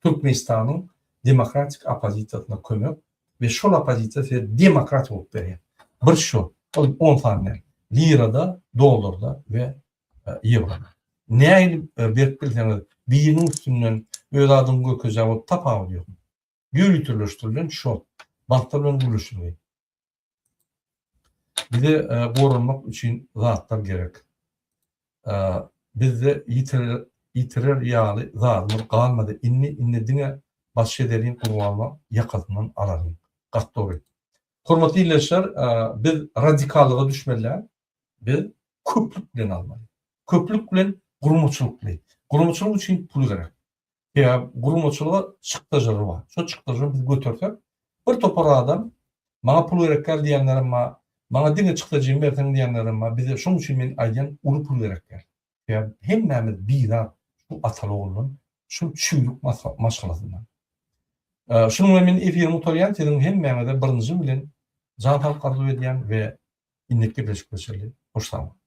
Türkmenistanyň demokratik oppozisiýasyna kömek we şol oppozisiýa size demokratik bolup berýär. Bir şot. Ol on sany däl. Lirada, dollarda we ýewroda. Nähili berip bilseňiz, biriniň üstünden öz adyňy görkezýän bolup tapawudy ýok. Ýöriteleşdirilen şot. Banklar bilen gürleşilgi. Bize goranmak üçin zatlar gerek. Bizde ýitirer ýaly zadymyz galmady. Indi indi diňe baş edeliň Gurbanguly ýakasyndan alalyň. Gaty dogry. Hormatly ildeşler, biz radikallyga düşmeli däl. Biz köplük bilen almaly. Köplük bilen guramaçylykly. Guramaçylyk üçin pul gerek. Sebäbi guramaçylyga çykdajylary bar. Şo çykdajylary biz götersek, bir topar adam maňa pul gerek däl diýenlerem bar. Maňa diňe çykdajymy berseň diýenlerem bar. Bize şoň üçin men aýdýan uly pul gerek däl. Sebäbi hemmämiz bizar şu ataly oguldan, şu çüýrük maşgalasyndan. Şunuň bilen men efirimi gutarýan. Siziň hemmäňize birinji bilen jan saglyk arzuw edýän we indiki gepleşikde çenli hoş sag boluň.